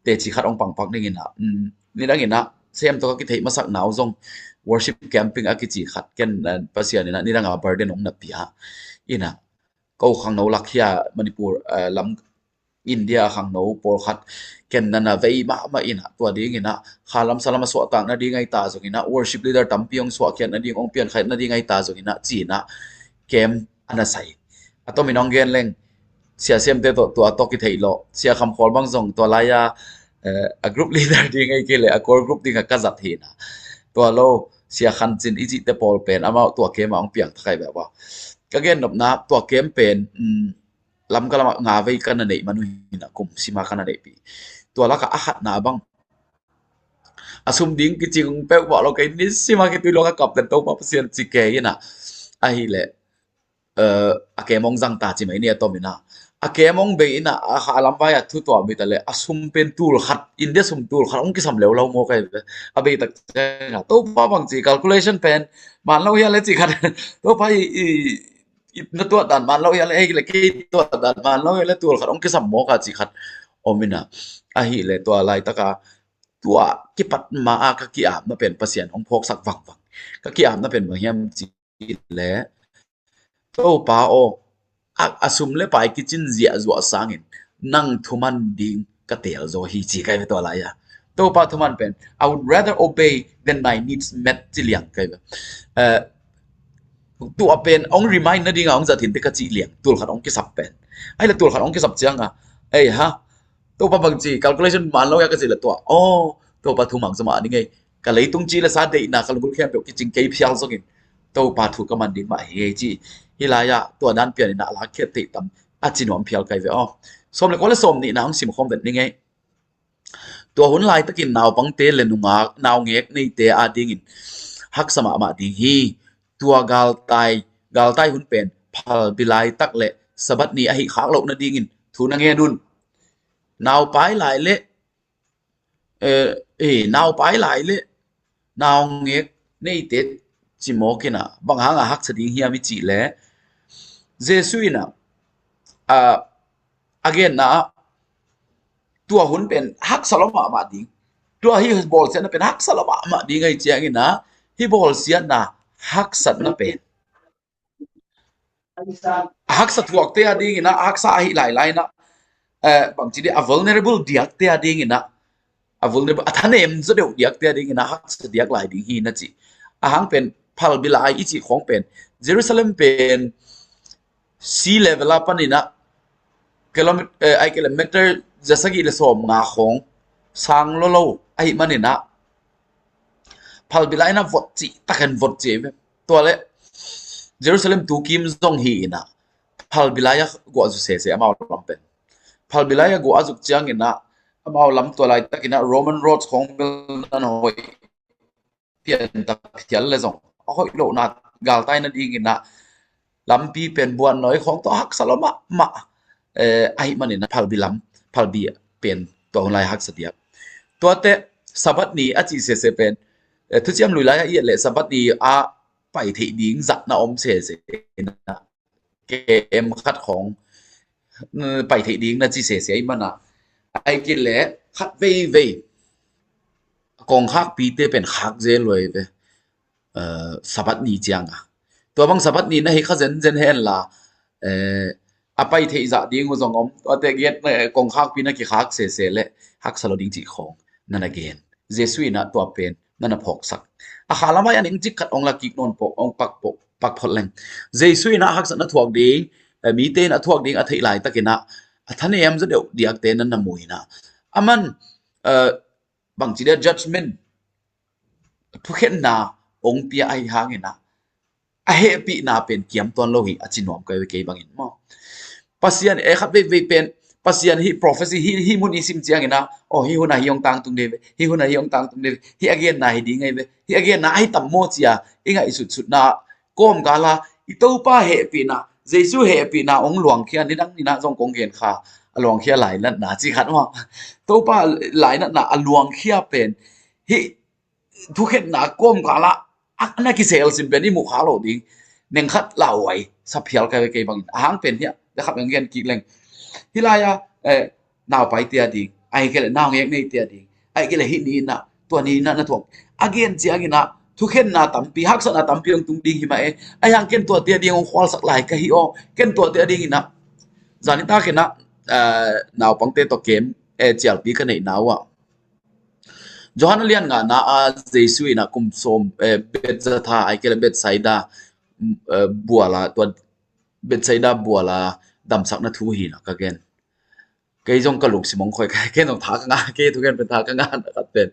teci khat hong pangpak dingin ah, um, nidangin ah sem tawh ka kitheih masakna uh zong worship camping a kici khat ken, eh, Pasian in ah nidang a burden hong na pia in ah, ko khangno lak hi a, Manipur, eh, lam India khangno pawlkhat ken na na vei mahmah in ah, tua dingin ah kha lam sa lam a suahtak nading ahi ta zongin ah, worship leader tampi hong suahkhiat nading, hong piankhiat nading ahi ta zongin ah ci-in ah camp a na sai. A tomin hong gen leng, Sia Siamte tawh tua tawh kitheih lawh, Sia Kham Khawl bang zong tua lai-a, eh, a group leader ding ahih kei leh a core group ding a ka zat hi in ah. Tua lo, Sia Khan Cin i cihte pawl pen amau tua camp ah hong piang thak ahi ve ua. Ka gen nopna, tua camp pen, um, Lamka lamah nga vei ka na neih man uh hi in ah, kum sima ka na neihpih. Tua lakah a khatna bang, a sum ding kicing peuhmah lo kei, ni sima kitui lo ka kap ten Topa Pasian ci kei in ah. Ahih leh, eh, a camp hong zang ta ci mai ni a tomin ah. A camp hong bei in ah, a kha lam vai-ah thu tuah mi ta leh, a sum pen tul khat, India sum tul khat hong kisam leu lo maw kei ve. A bei tak ciang ah, Topa bangci calculation pen man lo hia le ci khat. Topa i, i, i na tuah dan man lo hia le, ei le kei tuah dan man lo hia le, tul khat hong kisam maw ka ci khat om in ah. Ahih leh tua laitak a, tua kipat ma a ka ki-apna pen Pasian hong phawksak vangvang. Ka ki-apna pen bang hiam cih leh, Topa aw, a, a sum le pai kicin ziahzuah sangin nang thuman ding ka teel zaw hi ci ka hi ve tua lai-a. Topa thuman pen, "I would rather obey than my needs met," ci liang ka hi ve. Eh, tua pen hong remind nading a hong zat hi inteh ka cih liang, tul khat hong kisap pen. Ahih leh tul khat hong kisap ciang a, ei ha, Topa bangci calculation man lo hia ka cih leh tua, aw, Topa thu mang zong mah ning ei. Ka leitung ci le sa deihna ka lunggulh khempeuh kicing kei phial zongin Topa thu ka man ding mah hi ei ci. Hih lai-ah tua dan pian in ah a lakkhiat theih tam a ci nuam phial ka hi ve aw. Sawm le kua le sawm nihna hong sim khawm vet ning ei. Tua hun laitakin naupangte le nungak, naungek neite adingin haksa mahmah ding hi. Tua galtai, galtai hun pen phalbi laitak le Sabbath ni ahih khak loh nadingin thu na ngen un. Naupai lai le, eh, eh, naupai lai le naungek neite cimawk in ah, bang hang a haksa ding hiam i cih leh, Jesu in ah, ah, a genna ah, tua hun pen haksa lo mahmah ding. Tua hih bawlsiatna pen haksa lo mahmah ding ahih ciangin ah, hih bawlsiatna haksatna pen a haksa thuakte adingin ah, a haksa ahih lailai in ah, eh, bangci dih, a vulnerable diakte adingin ah, a vulnerable, a thanem zaw deuh diakte adingin ah haksa diak lai ding hi na ci. A hang pen phalbi lai i cih khawng pen Jerusalem pen sea level a panin ah kilomet-, eh, ai kilometer za sagih le sawm nga khawng sang lolo ahih manin ah, phalbi lai in ah vot cih takin vot cih ve. Tua le Jerusalem tukim zong hi in ah, phalbi lai-ah guah zu sese amau lam pen. Phalbi lai-ah guah a zuk ciangin ah, amau lam tua laitakin ah Roman roads khawng bel nan hoih pian ta phial le zong, a hoih lohna galtai nadingin ah lampi pen buannawi khawng tawh haksa lo mahmah, eh, ahih manin ah phalbi lam, phalbi pen tua hun lai haksa diak. Tuate Sabbath ni a cih sese pen, eh, Thuciam Lui lai-ah i et leh Sabbath ni a pai theih ding zatna om sese in ah, kem khat khawng, mm, pai theih ding na ci sese ahih man ah, Ai kei leh khat veivei kongkhakpite pen khak zel lo ei ve. Sabbath ni cianga, tua bang Sabbath ni na hi kha zenzen henla, a pai theih zah ding uh zong om. Tuate gen, kongkhakpi na kikhak sese leh haksa lo ding cih khawng na na gen. Jesu in ah tua pen na na phawksak. A kha lamah a ning cik khat ong la kik nawn pawh ong pak pawh pak phot leng, Jesu in ah haksatna thuak ding, mite in a thuak ding a theih laitakin ah a thanem zaw deuh diakte na na mu in ah, aman bangci dia judgment, thukhenna ong pia ahi hangin ah a hehpihna pen kiam tuan lo hi a ci nuam kei ve kei bangin maw. Pasian e khat veivei pen Pasian hi prophecy hi, hi mun i sim ciangin ah, oh, hi hun ah hi ong tangtung dei ve, hi hun ah hi ong tangtung dei ve, hi a genna hi ding ahi ve, hi a genna ahi tam maw cia i ngaihsutsutna kawmkala i Topa hehpihna, Jesu hehpihna ong luangkhia, nidang ni nah zong kong gen kha, a luangkhia lainatna ci khat maw. Topa lainatna a luangkhia pen hi thukhenna kawmkala a na kiselsim pen i muh kha lo ding. Neng khat lauhuai sa phial kei ve kei bangin a hang pen hiah da khat bang gen kik leng. Hi lai-a naupai tia ding, ahi kei leh naungek nei tia ding, ahi kei leh hih ni nah, tua ni nah na thuak a gen ciangin ah thukhenna tampi, haksatna tampi ong tung ding hi mah e. Ahi hang ken tua tia ding ong khualsak lai ka hi aw, ken tua tia dingin ah zanitak in ah naupangte tawh kem cialpi ka neihna uh ah Johan a lian ngana a Jesu in ah kum sawm, Bethzatha ahi kei leh Bethsaida buala, tua Bethsaida buala damsakna thu hi nah ka gen. Kei zong ka lungsim ong khoi, kei zong tha ka ngah, kei thugen pen tha ka ngah na khat pen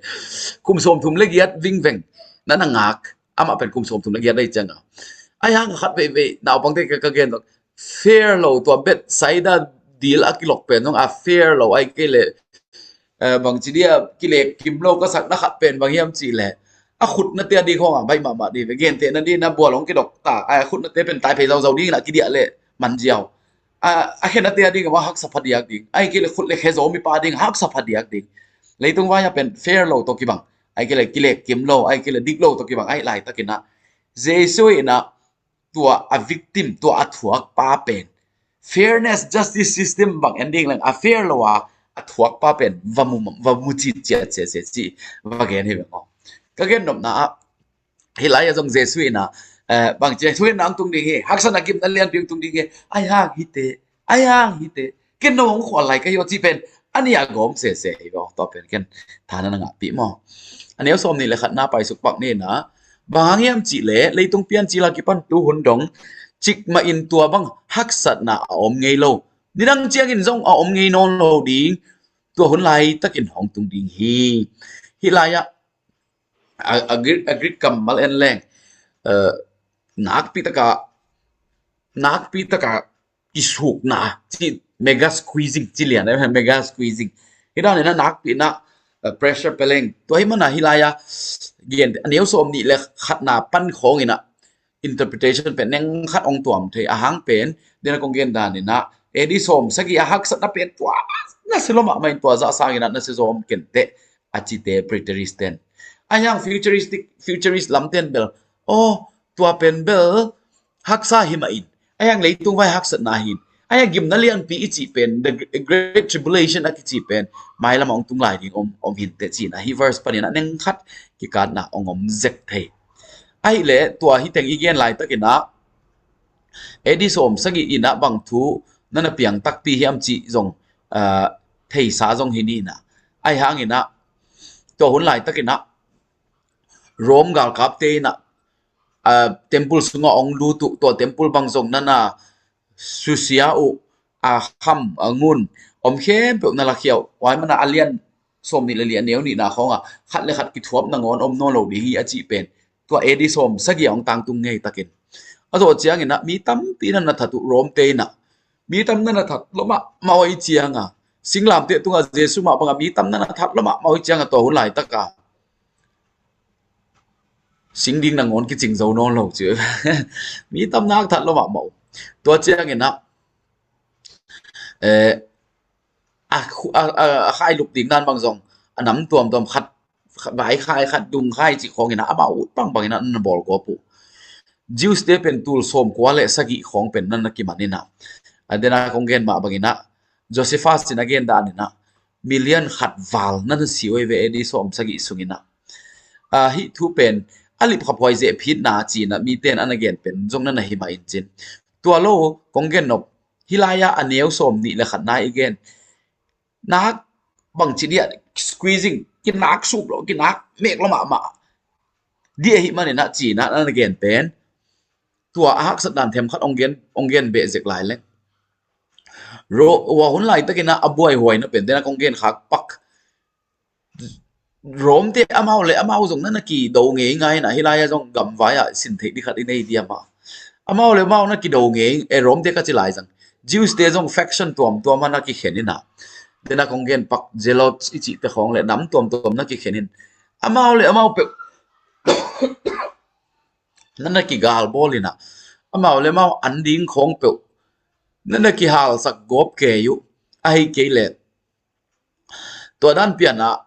kum sawm thum le giat vingveng na na ngak, amah pen kum sawm thum le giat dei cianga. Ahi hang khat veivei naupangte ka gen zong fair lo, tua Bethsaida dil a kilok pen zong a fair lo, ahi kei leh bangci dia kilek kim lo ka sakna khat pen bang hiam cih leh a khutnate a ding khawng a baih mahmah ding ve. Gentehna ding na bual hong kidok ta, a khutnate pen taiphei zauzau dingin a kidiah leh manziau. A khenate a ding a haksa phadiak ding, ahi kei leh khut le khe zaw mipa a ding haksa phadiak ding. Leitung vai-a pen fair lo tawh kibang, ahi kei leh kilek kim lo, ahi kei leh dik lo tawh kibang ahi laitakin ah Jesu in ah tua a victim, tua a thuakpa pen fairness, justice system bang en ding leng a fair lo a a thuakpa pen va mu, va mu citciat sese ci va gen hi ve maw. Ka gen nopna ah hih lai-ah zong Jesu in ah bangci thukhenna ong tung ding hi, haksatna gimna lianpi ong tung ding hi, ahi hang hite, ahi hang hite, ken no hong khual lai ka hi aw cih pen a nih a gawm sese hi ve aw. Tua pen ken tha na na ngahpih maw. A neu sawm nih le khatna paisuk pak ni nah, bang hang hiam cih leh leitung piancil a kipan tu hun dong cikmah in tua bang haksatna a om ngei lo, nidang ciangin zong a om ngei nawn lo ding, tua hun laitakin hong tung ding hi. Hih lai-ah a Greek kammal en leng nakpi taka, nakpi taka kisukna ci, mega squeezing ci lian, mega squeezing. Hih dan in ah nakpi in ah pressure peleng, tua hi mana hih lai-a gen a neu sawm nih le khatna pan khawng in ah interpretation pen neng khat ong tuam thei a hang pen, den a kong gen dan in ah A D sawm sagih a haksatna pen tua na si lo mahmah in tua zah sangin ah na si zawm kenteh a cite preterist ten. Ahi hang futuristic, futurist lamten bel, aw, tua pen bel haksa hi mah in, ahi hang leitung vai haksatna hi in, ahi hang gimna lianpi i cih pen, the great tribulation a kicih pen mailam ah ong tung lai ding om, om hinteh cihna hih verse panin ah neng khat kikatna ong om zek thei. Ahih leh tua hih teng i gen laitakin ah A D sawm sagih in ah bang thu na na piang takpi hiam cih zong theisa zong hi ni nah. Ahi hangin ah tua hun laitakin ah Rome galkapte in ah temple sungah ong lut uh, tua temple bang zong na na susia uh, a kham a ngun om khempeuh na lakhia uh. Huai mana a lian sawm nih le li a neu nihna khawngah khat le khat kithuap nangawn om nawn lo ding hi a cih pen tua A D sawm sagih a ong tangtung ngei takin a zawh ciangin ah mi tampi na na that uh, Rome te in ah mi tam na na that lo mahmah uh ahih cianga, singlamteh tungah Jesu mah bangah mi tam na na that lo mahmah uh ahih cianga tua hun laitaka sing ding nangawn kicing zo nawn lo ci. Mi tam na that lo mahmah uh. Tua ciangin ah a khai lup ding nan bang zong a nam tuamtuam, khat vaikhai khat dungkhai cih khawngin ah amau ut bangbangin ah na na bawlgawp uh. Jews te pen tul sawmkua le sagih khawng pen na na kiman in ah, a den a kong gen mah bangin ah Josephus in a gen dan in ah million khat val na na si uh hi ve, A D sawm sagih sungin ah. Ah, hih thu pen a lipkhaphuai zeh phitna ci-in ah mite in a na gen pen zong na na hi mah in cin. Tua lo kong gen nop, hih lai-ah a neu sawm nih le khatna i gen nak bangci dia squeezing, kinak sup lo, kinak mek lo mahmah dia hi manin ah ci-in ah na na gen pen tua a haksat dan them khat ong gen, ong gen beh zek lai leng. Ro, hua hun laitakin ah a buaihuaina pen den a kong gen khak pak. Rom te amau le amau zong na na kido ngei ngai in ah, hih lai-ah zong gamvai-ah sin theih ding khat i nei diam ah. Amau le amau na kido ngei, e, Rom te ka ci lai zang. Jews te zong faction tuamtuam ah na kikhen in ah. Den a kong gen pak, zealots i cihte khawng le nam tuamtuam na kikhen in. Amau le amau peuh na na kigalbawl in ah. Amau le amau an ding khawng peuh na na kihalsak gawp kei uh. Ahi kei leh tua dan pian ah,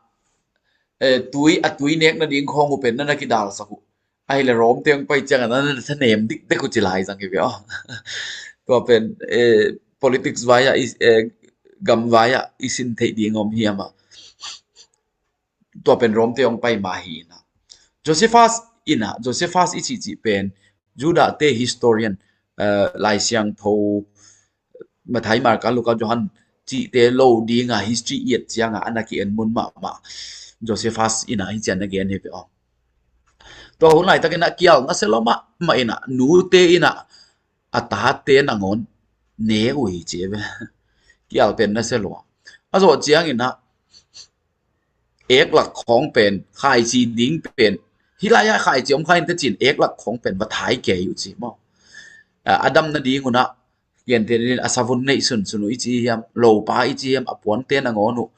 eh, tui, a tui nek nading khawng uh pen na na kidalsak uh. Ahih leh Rom te hong pai ciangin na na thanem dikdek uh ci lai zang hi ve aw. Tua pen, eh, politics vai-ah i, eh, gam vai-ah i sin theih ding om hiam ah. Tua pen Rom te hong pai mah hi in ah. Josephus in ah, Josephus i cihcih pen Judah te historian, eh, Lai Siangtho, Matthai, Marka, Luka, Johan cihte lo ding a history i et ciang a a na ki-en mun mahmah Josephus in ah hih ciang na gen hi ve aw. Tua hun laitakin ah kial nasia lo mahmah in ah, nute in ah a tate nangawn ne uh hi ci ve. Kial pen nasia lo. A zawh ciangin ah eklak khawng pen, khaici ding pen, hih lai-ah khaici om kha inteh ci-in eklak khawng pen va thai kei uh ci maw. A, a dam nading un ah, gentehna in a savun neih sunsun uh i ci hiam, lopa i ci hiam, a puante nangawn uh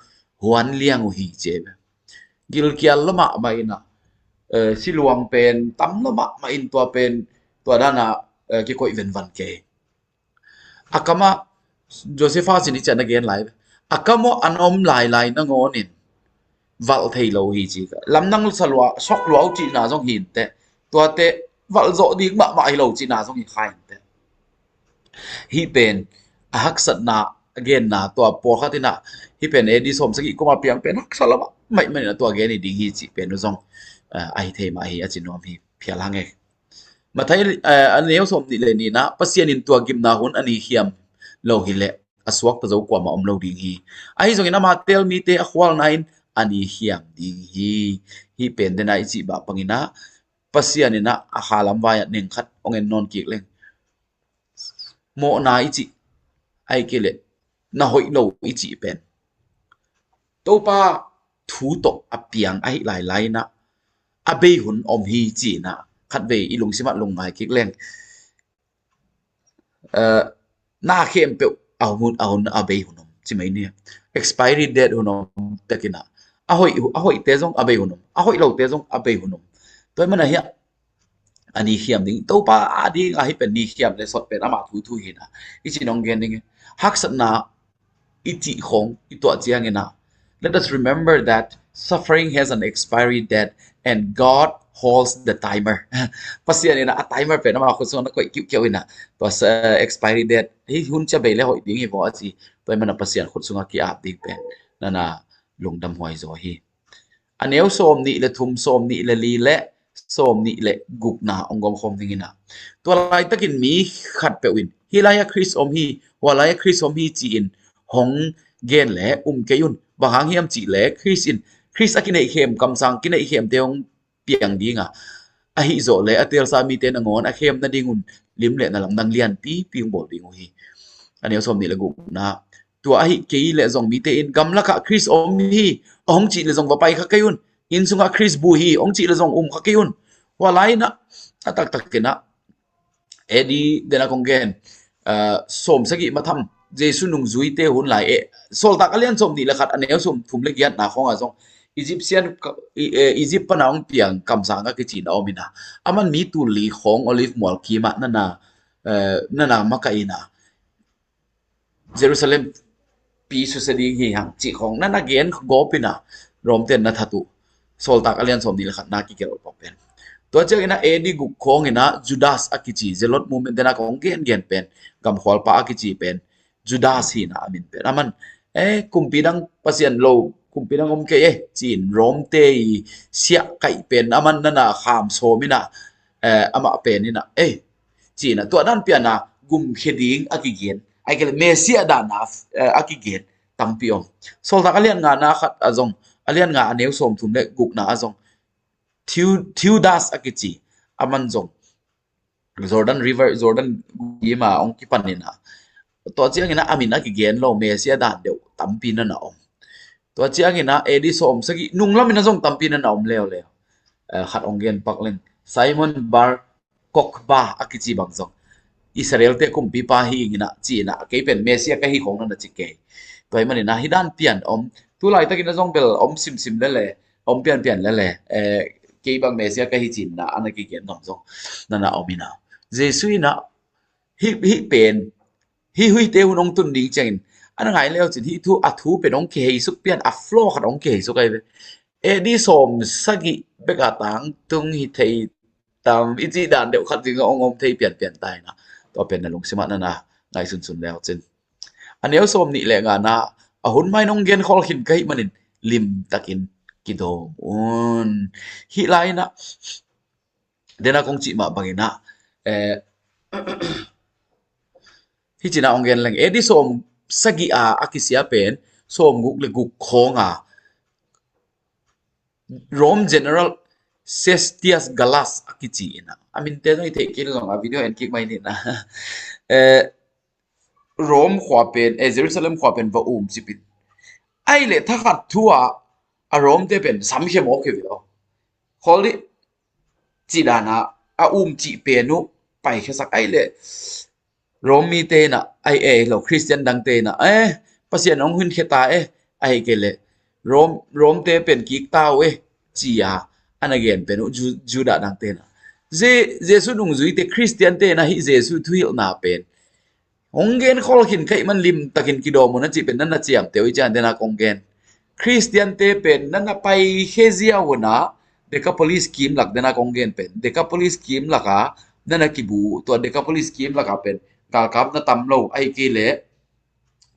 huan liang uh hi ci ve. Gilkial lo mahmah in ah, eh, siluang pen tam lo mahmah in tua pen, tua dan ah, eh, kikoih venvan kei. A kam ah, Josephus in hih ciang na gen lai. A kam ah an om lailai nangawn in valh thei lo hi ci. Lamdang sa lua, sok lua uh cihna zong hi inteh. Tuate valh zawh ding mahmah hi lo cihna zong hi kha inteh. Hih pen a haksatna, a genna, tua pawlkhat in ah hih pen A D sawm sagih kum a piang pen haksa lo mahmah in ah tua gen hi ding hi cih pen uh zong, eh, ahi thei mah hi a ci nuam hi, phial hang e. Matthai, eh, a neu sawm nih le nihna, Pasian in tua gimna hun a ni khiam lo hi leh a suakta zo kuamah om lo ding hi. Ahi zongin ama tel mite a khualna in a ni khiam ding hi. Hih pen den a i cih bah bangin ah Pasian in ah a kha lam vai-ah neng khat hong en nawn kik leng. Mawhna i cih, ahih kei leh na hoih lo i cih pen Topa thu tawh a piang ahih lailai in ah a bei hun om hi ci-in ah khatvei i lungsim ah lungngai kik leng. Eh, na khempeuh a hun, a hun a bei hun om ci mai ni. Expiry date hun om takin ah a hoih, a hoihte zong a bei hun om, a hoih lote zong a bei hun om. Tua ahih manin ah hiah a ni khiam ding. Topa a ding a hih pen ni khiam le sawt pen ama thu thu hi in ah i ci nong gen ding. Haksatna i cih khawng i tuah ciangin ah, let us remember that suffering has an expiry date and God holds the timer. Pasian in ah a timer pen ama khut sungah na koih kiuhkiau in ah, tua, eh, expiry date, hih hun ciang bei le hoih ding hi vaw a ci. Tua ahih manin ah Pasian khut sungah ki-ap ding pen na na lungdam huai zaw hi. A neu sawm nih le thum, sawm nih le li le sawm nih le gukna hong gawm khawm ding in ah. Tua laitakin mi khatpeuh in, hih lai-ah Khrist om hi, hua lai-ah Khrist om hi ci-in hong gen le um kei un. Bang hang hiam cih le Khrist in, Khrist a kineihkhem, kamsang kineihkhemte hong piang ding a, ahi zawh le a teelsa mite nangawn a khem nading un lim le na lamdang lianpi pi hong bawl ding uh hi. A neu sawm nih le gukna, tua ahih kei leh zong mite in gamlakah Khrist om hi, a hong cih leh zong va pai kha kei un. Inn sungah Khrist bu hi, hong cih leh zong um kha kei un. Hua lai-in ah, a taktak in ah, A D den a kong gen, ah, sawm sagih matham, Jesu nungzuite hun lai, eh, Sawltak a lian sawm nih le khat, a neu sawm thum le giatna khawngah zong Egyptian, eh, Egypt pana hong piang kamsang a kicihna om in ah, aman mi tul li khawng Olive mual kimah na na, eh, na na makaih in ah, Jerusalem pi susia ding hi hang cih khawng na na gen gawp in ah, Rom ten na that uh. Sawltak a lian sawm nih le khatna kigelh uh pen. Tua ciangin ah A D guk khawngin ah Judas a kici, Zealot movement den a kong gengen pen, gamkhualpa a kici pen Judas hi in ah a min pen. Aman Eh, kumpi dang pasian lo, kumpi dang om kei, eh, ci-in Rome te i siah kaih pen aman nana kham sawm inah, eh, amah pen inah, eh, ci-inah tua dan piana gumkhia ding a kigen, ai kei le Messiah dana, eh, a kigen tampi om. Sawltak a lian ngana khat a zong, a lian nga a neu sawm thum le gukna a zong, Theu-, Theudas a kici, aman zong Jordan River, Jordan ima hong kipan inah, tua ciangin ah a min a kigen lo, Messiah dan deuh tampi nana om. Tua ciangin ah A D sawm sagih nung lamin a zong tampi nana om leuleu. Eh, khat hong gen pak leng, Simon Bar Kokhba a kici bang zong Israel te kumpipa hi ing inah ci inah, kei pen Messiah ka hi khong nana ci kei. Tua hi manin ah hih dan pian om. Tu laitakin a zong bel om simsim lele, om pianpian lele, eh, kei bang Messiah ka hi ci inah ana kigen nuam zong nana om inah. Jesu inah hih, hih pen, hih huite hun hong tun ding ciangin ana ngai leu cin hih thu, a thu pen hong kiheisuk pian, a flow khat hong kiheisuk ahi ve. A D sawm sagih bek a tangtung hi thei tam i cih dan deuh khat zing hong om thei pianpian ta inah. Tua pen na lungsim ah nana ngaihsunsun leu cin. A neu sawm nih le ngana, a hun mai nong gen khol khin ka hih manin limtakin kidawm un. Hih lai inah dena kong cih mah bangin ah, eh, hih cina hong gen leng, A D sawm sagih a a kisia pen sawm guk le guk khawng a Rome General Cestius Gallus a kici inah, a minte zong i theih kei lo zong a video en kik mai ni inah. Eh, Rome khua pen, eh, Jerusalem khua pen va um cipin. Ai le thakhat thu ah a Rome te pen samkhia mawk hi ve aw. Khol dih, cih dana a um cih pen uh paikhiasak ai le Rome mite inah, ai ei lo Christian dangte inah, eh, Pasian hong hunkhia ta, eh, ai kei le Rome, Rome te pen kik ta uh, eh, ci a ana gen pen uh Ju-, Judah dangte inah. Je-, Jesu nungzuite Christian te inah hih Jesu thuhilhna pen hong gen khol khin ka hih man limtakin kidawm un a cih pen nana ciamteh uh i ciang dena kong gen. Christian te pen nana paikhia ziau unah Decapolis kim lak dena kong gen pen, Decapolis kim laka nana kibu, tua Decapolis kim laka pen galkap na tam lo, ahi kei le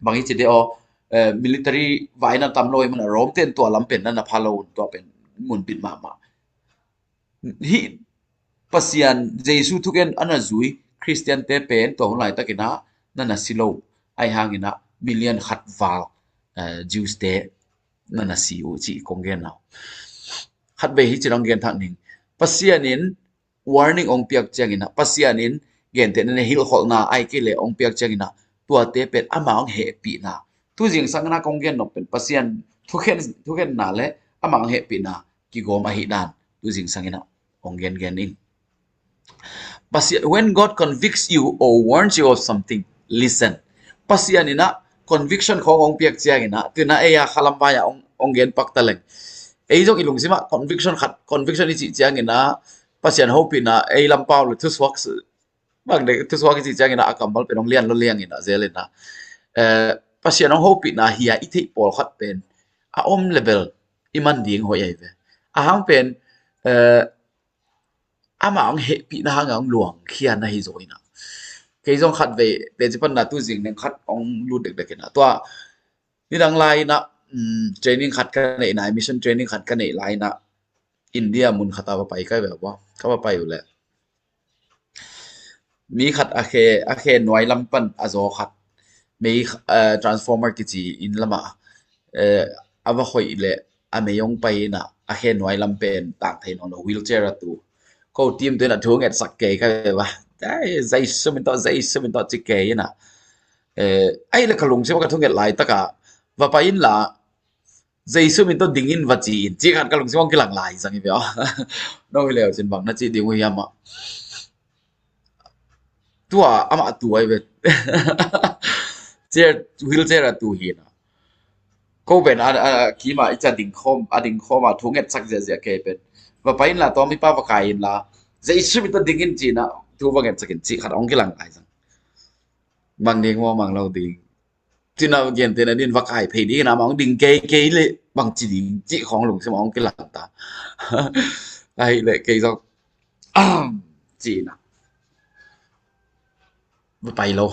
bang i ci de aw, eh, military vai na tam lo i mana Rome ten tua lam pen nana pha lo un, tua pen munpit mahmah. Hih Pasian Jesu thugen ana zui Christian te pen tua hun laitakin ah nana si lo, ahi hangin ah million khat val, eh, Jews te nana si uh cih kong gen nau. Khatvei hih cin hong gen thak ning. Pasian in warning hong piak ciangin ah, Pasian in gentehna, hilhkholhna ahi kei le hong piak ciangin ah, tuate pen ama hong hehpihna, tu zingsang in ah kong gen nop pen Pasian thukhen, thukhenna le ama hong hehpihna kigawm ahih dan tu zingsang in ah hong gengen ing. Pasian, when God convicts you or warns you of something, listen. Pasian in ah conviction khawng hong piak ciangin ah, tu in ah ei a khalam vai ah hong, hong gen pak ta leng, ei zong i lungsim ah conviction khat, conviction i cih ciangin ah Pasian hopihna ei lampau le thusuak, bang dek thusuak i cih ciangin ah a kammal pen hong lian lo liangin ah zel in ah, eh, Pasian hong hopihna hi a i theih pawlkhat pen a om le bel i man ding hoih ahi ve. A hang pen, eh, ama hong hehpihna hang a hong luangkhia na hi zaw in ah. Kei zong khatvei teci panna tu zing neng khat hong lut dekdek in ah, tua nidang lai in ah, um, training khat ka neih nai, mission training khat ka neih lai in ah, India mun khat a va pai ka ve ua, ka va pai uh leh mi khat a khe, a khe nuai lam pan a zaw khat, mei, eh, transformer kici inn lamah, eh, a va khoih leh a mei hong pai in ah, a khe nuai lam pen tang thei nawn lo, wheelchair a tu. Ko team tu in ah thu ngetsak kei ka ve ua. Ai, Jesu min tawh, Jesu min tawh ci kei in ah. Eh, ai le ka lungsim ah ka thu nget laitak ah, va pai inla, Jesu min tawh ding in va ci in, cih khat ka lungsim hong kilang lai zang hi ve aw. Nong hi leu cin bang na cih ding uh hiam ah. Tua amah tu ahi ve. Chair, wheelchair a tu hi in ah. Ko pen a, a, a kim ah i ci a ding khawm, a ding khawm a thu ngetsak ziahziah kei pen, va pai inla, tua mipa va kai inla, Jesu min tawh ding in ci in ah thu va ngetsak in, cih khat hong kilang lai zang. Mang ding maw, mang lo ding? Cina gentehna din va kai phei ding in ah, mang ding kei, kei le bang ci ding cih khawng lungsim hong kilang ta. Ahi le kei zong, ci in ah, va pai lo.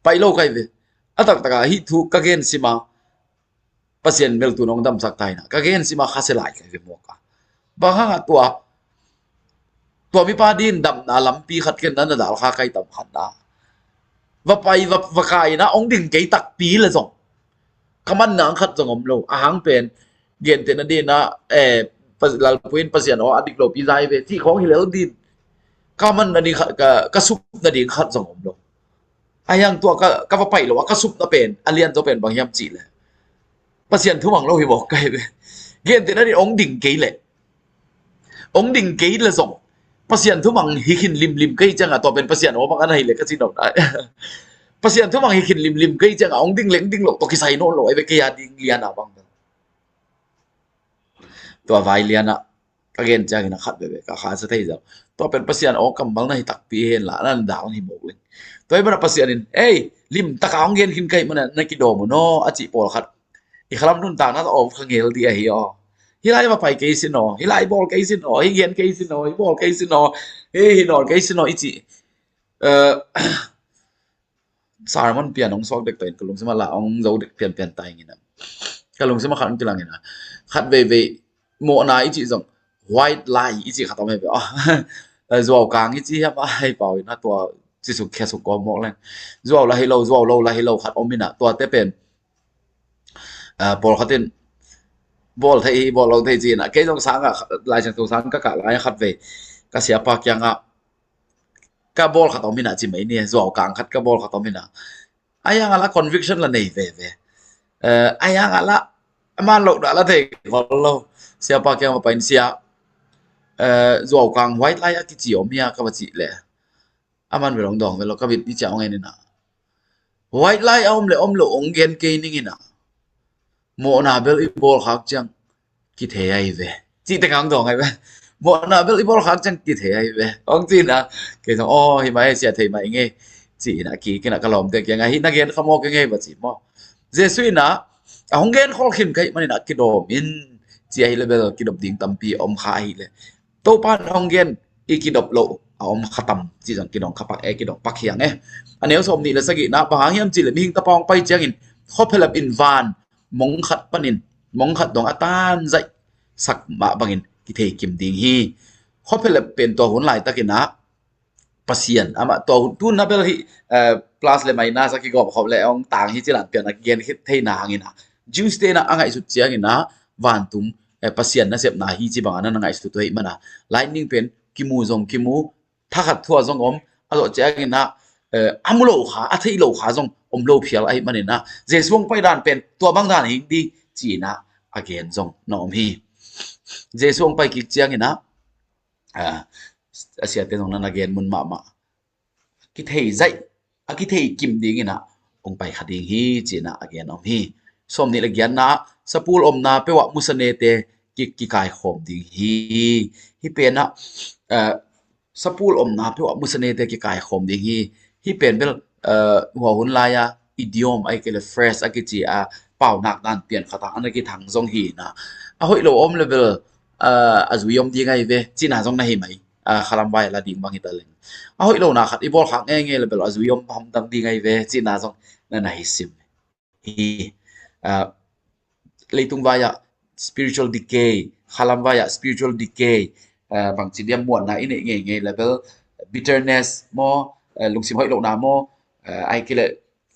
Pai lo kai ve. A taktak a hih thu ka gen sim a, Pasian meltu nong damsak ta hi na. Ka gen sima kha se lai ka ve mawk a. Bang hang a tua, tua mipa din damna lampi khat ken na na dal kha kai tam khat na. Va pai, va, va kai na, ong ding kei takpi le zong. Ka man nang khat zong om lo. A hang pen, gen te na din na, eh, Lalpuin Pasian aw, a dik lo pi zai ve. Ti khong hi lel din. Ka man na ding khat, ka, ka sup na ding khat zong om lo. A hiang tua ka, ka va pai lo, a ka supna pen, a lian zaw pen bang hiam cih le. Pasian thumang lo hi bawk ka hi ve. Gen te na din ong ding kei le. Ong ding kei le zong. Pasian thumang hi khin limlim kei ciang a tua pen Pasian aw bang a na hi le ka ci nop na. Pasian thumang hi khin limlim kei ciang a ong ding leng ding lo, tua kisai nawn lo, ai ve kei a ding lian a bang. Tua vai lian a. Ka gen ciangin a khat veve, ka kha sa thei zau. Tua pen Pasian aw kammal na hi takpi hen la, nan dang hi mawk leng. Tua i mana Pasian in, ei, lim taka hong gen khin ka hih mana na kidawm uh naw, a cih pawlkhat. I khalam nuntakna ta awm kha ngel dih ahi aw. Hi lai va pai kei sin aw, hi lai bawl kei sin aw, hi gen kei sin aw, hi bawl kei sin aw, hi hi nawl kei sin aw, i cih. Eh, sermon pian hong suak dek ta in ka lungsim a la hong zo dek pianpian ta ing ina. Ka lungsim a khat hong kilang ina. Khat veivei mawhna i cih zong white lie i cih khat om hei ve. Zuau kang i cih hiam a hei pau ina tua ci suk khia suk kawm mawk leng. Zuau la hi lo, zuau lo la hi lo khat om ina tua te pen. Pawl khat in bawl thei hi, bawl lo thei ci ina. Kei zong sang a, Lai Siangtho sang ka kah lai khat vei. Ka siapa kiangah ka bawl khat om ina ci mai ni, zuau kang khat ka bawl khat om ina. A yang a la conviction la nei veve. Eh, a yang a la, a man lo da la thei kol lo. Siapa kiang ma pain sia. Eh, zuau kang white lie a kici om hia ka va cih le. A man ve long dong ve lo ka bit i cia ong en ina. White lie a om le om lo ong gen kei ning ina. Mawhna bel i bawl khak ciang kithei ai ve. Cih te kang dong ai ve. Mawhna bel i bawl khak ciang kithei ai ve. Ong ci ina. Kei zong, aw, hi mai sia thei mai ngei. Ci ina ki, kina ka lawmte kiang a hi na gen kha maw kei ngei va ci maw. Jesu ina, a hong gen khol khin ka hih man ina kidawm in. Ci ahi le bel kidop ding tampi om kha ahi le. Topa in hong gen i kidop lo a om kha tam ci zong kidong kha pak e, kidong pak hiang e. A neu sawm nih le sagihna bang hang hiam ci le mihing tapa hong pai ciangin khuaphelep in van mong khat panin mong khat dong a tan zaih sak mah bangin kithei kim ding hi. Khuaphelep pen tua hun laitakin ah Pasian amah tua hun tun na bel hi, eh, plus le minus a kigawm khop le ong tang hi ci lan pian a kigen khit theina hangin ah Jews te na a ngaihsut ciangin ah vantung, eh, Pasian nasepna hi ci bang a na ngaihsut uh hi mana lightning pen kimu zong kimu, thakhat thua zong om, a zawh ciangin ah, eh, a mu lo kha, a theih lo kha zong om lo phial ahi manin ah Jesu hong pai dan pen tua bang dan hi ding ci-in ah a gen zong na om hi. Jesu hong pai kik ciangin ah, ah, a siate zong na na gen mun mahmah. Kithei zaih, a kithei kim dingin ah hong pai kha ding hi ci-in ah a gen om hi. Sawm nih le giatna ah sapul omna peuh ah musanete ki, kikaikhawm ding hi. Hih pen ah, eh, sapul omna peuh ah musanete kikaikhawm ding hi. Hih pen bel, eh, hua hun lai-a idiom ahi kei le phrase a kici a paunak dan pian khat ah a na kithang zong hi na. A hoih lo om le bel, eh, a zui om ding ahi ve cihna zong na hi mai. Ah, khalam vai la ding bang hi ta leng. A hoih lo na khat i bawl khak ngei ngei le bel a zui om hamtang ding ahi ve cihna zong na na hi sim hi. Ah, leitung vai-ah spiritual decay, khalam vai-ah spiritual decay, ah, bangci diam muanna i neih ngeingei le bel bitterness maw, ah, lungsim hoih lohna maw, ah, ai kile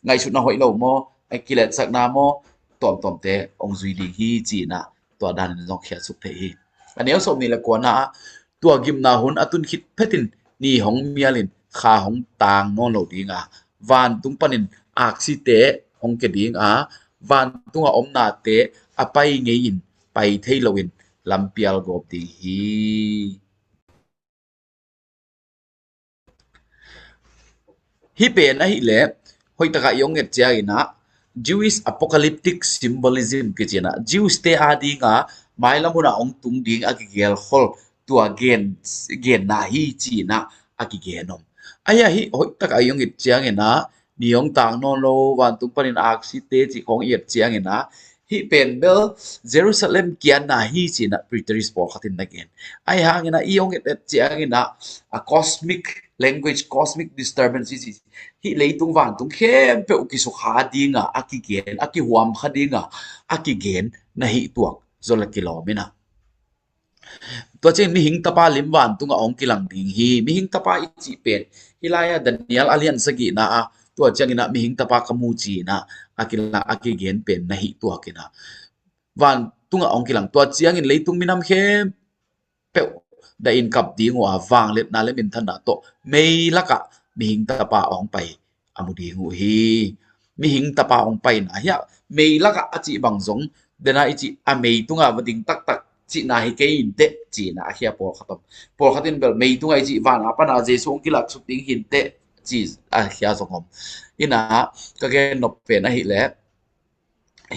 ngaihsutna hoih lo maw, ai kiletsakna maw, tuamtuamte hong zui ding hi ci-in ah tua danin zong khiatsuk thei hi. A neu sawm nih le kuana ah tua gimna hun a tun khit phetin ni hong mialin kha hong tang nawn lo ding a, vantung panin aksite hong kia ding a, vantungah omnate a pai ngei-in pai thei loin lampial gawp ding hi. Hih pen ahih leh hoih takah i hong nget ciangin ah Jewish apocalyptic symbolism kici-in ah Jews te ading a mailam hun ah hong tung ding a kigelkhol tua gen, genna hi ci-in ah a kigen om. Ahi a hih hoih takah i hong nget ciangin ah ni hong tang nawn lo, vantung panin aksite cih khawng i et ciangin ah hih pen bel Jerusalem kianna hi ci-in ah preterist pawlkhat in na gen. Ahi hangin ah i hong et et ciangin ah a cosmic language, cosmic disturbance, hih leitung vantung khempeuh kisukha dinga a kigen, a kihuam kha dinga a kigen na hih tuak zaw la kilawm inah. Tua ciangin mihing tapa lim vantunga hong kilang ding hi. Mihing tapa i cih pen hih lai-ah Daniel a lian sagihna ah, tua ciangin ah mihing tapa ka mu ci-in ah a kilang, a kigen pen na hih tuak inah vantunga hong kilang. Tua ciangin leitung minam khempeuh dahin kap ding uh a, vangliatna le minthanna tawh meilakah mihing tapa hong pai a mu ding uh hi. Mihing tapa hong paina hiah meilakah a cih bang zong, dena i cih a mei tunga va ding taktak cihna hi kei inteh, ci-in ah a khia pawlkhat om. Pawlkhat in bel mei tunga i cih van a pana Jesu hong kilaksuk ding hi inteh, ci a khia zong om. Inah ka gen nop pen ahih leh,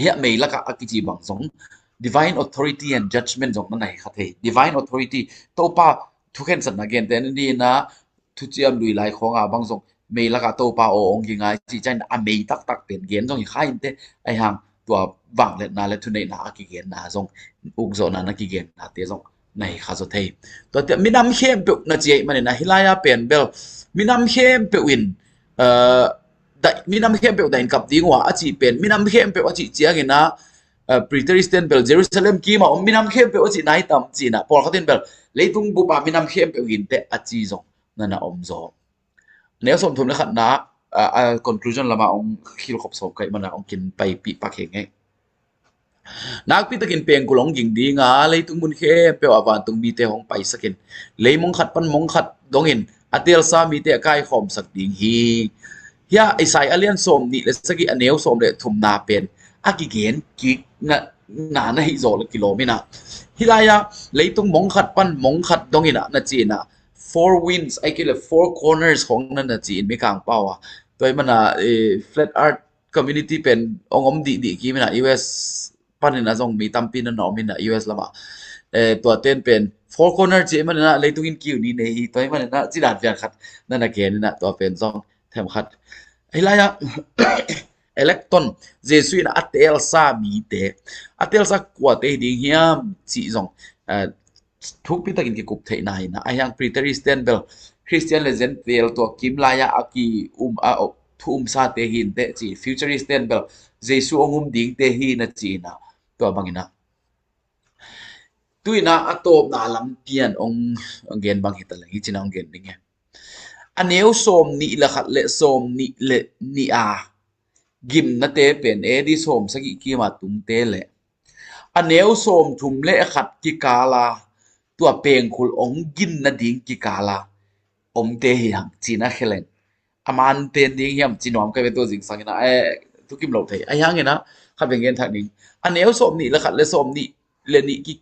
hiah meilakah a kici bang zong divine authority and judgment zong na nei kha thei. Divine authority, Topa thukhensatna gente na dinah thuciam lui lai khawnga bang zong meilakah Topa aw hong kingai ci ciangin a mei taktak pen gen zong hi kha inteh, ahi hang tua vangliatna le thuneihna a kigenna zong, ukzawhna na kigennate zong na hi kha zaw thei. Tua ciah minam khempeuh na ci ahih manin ah hih lai-ah pen bel minam khempeuh in, uh, da, minam khempeuh dahin kap ding uh a, a cih pen minam khempeuh a cih ciangin ah, uh, preterist ten bel Jerusalem kim a om minam khempeuh a cih nai tam ci-in ah, pawlkhat in bel leitung bup a minam khempeuh hi inteh a ci zong na na om zaw. Neu sawmthum le khatna, a, a conclusion lama hong khilkhop sawm ka hih mana hong kin paipih pak hi ngei. Nakpi takin pengkul hong ging dinga, leitung mun khempeuh a vantung mite hong paisakin, lei mong khat pan mong khat dongin a teelsa mite a kaikhawmsak ding hi. Hiah Isaiah a lian sawm nih le sagih, a neu sawm le thumna pen a kigen kik na, na, na hih zaw le kilawm inah, hih lai-ah leitung mong khat pan mong khat dongin ah na ci-in ah, four winds, ahih kei leh four corners khong na na ci-in Mikang pau a. Tua ahih mana, eh, flat earth community pen hong om dihdih kim inah, U S panin ah zong mi tampi na na om inah, U S lamah. Eh, tua ten pen four corner ci ahih manin ah leitung in kiu ni nei hi, tua ahih manin ah ci dan pian khat na na gen inah, tua pen zong themkhat. Hih lai-ah electon, Jesu in a teelsa mite, a teelsa kuate hi ding hiam cih zong, eh, thukpi takin kikup theihna inah, ahi hang preterist ten bel Khristian le Gentile tua kim lai-ah a ki um, a thu umsate hi inteh ci, futurist ten bel Jesu hong um dingte hi na ci inah, tua bang inah. Tu inah a tawpna lam pian hong, hong gen bang hi ta leng, hi ci-in ah hong gen ding hi. A neu sawm nih le khat le sawm nih le nih a gimnate pen A D sawm sagih kima tungte le a neu sawm thum le a khat kikala tua pengkul hong gin nading kikala omte hi hang ci-in ah khe leng, a man ten ding hiam ci nuam ka ve, tua zingsang inah, eh, thukim lo thei. Ahi hang inah khat veng gen thak ding. A neu sawm nih le khat le sawm nih le nih ki,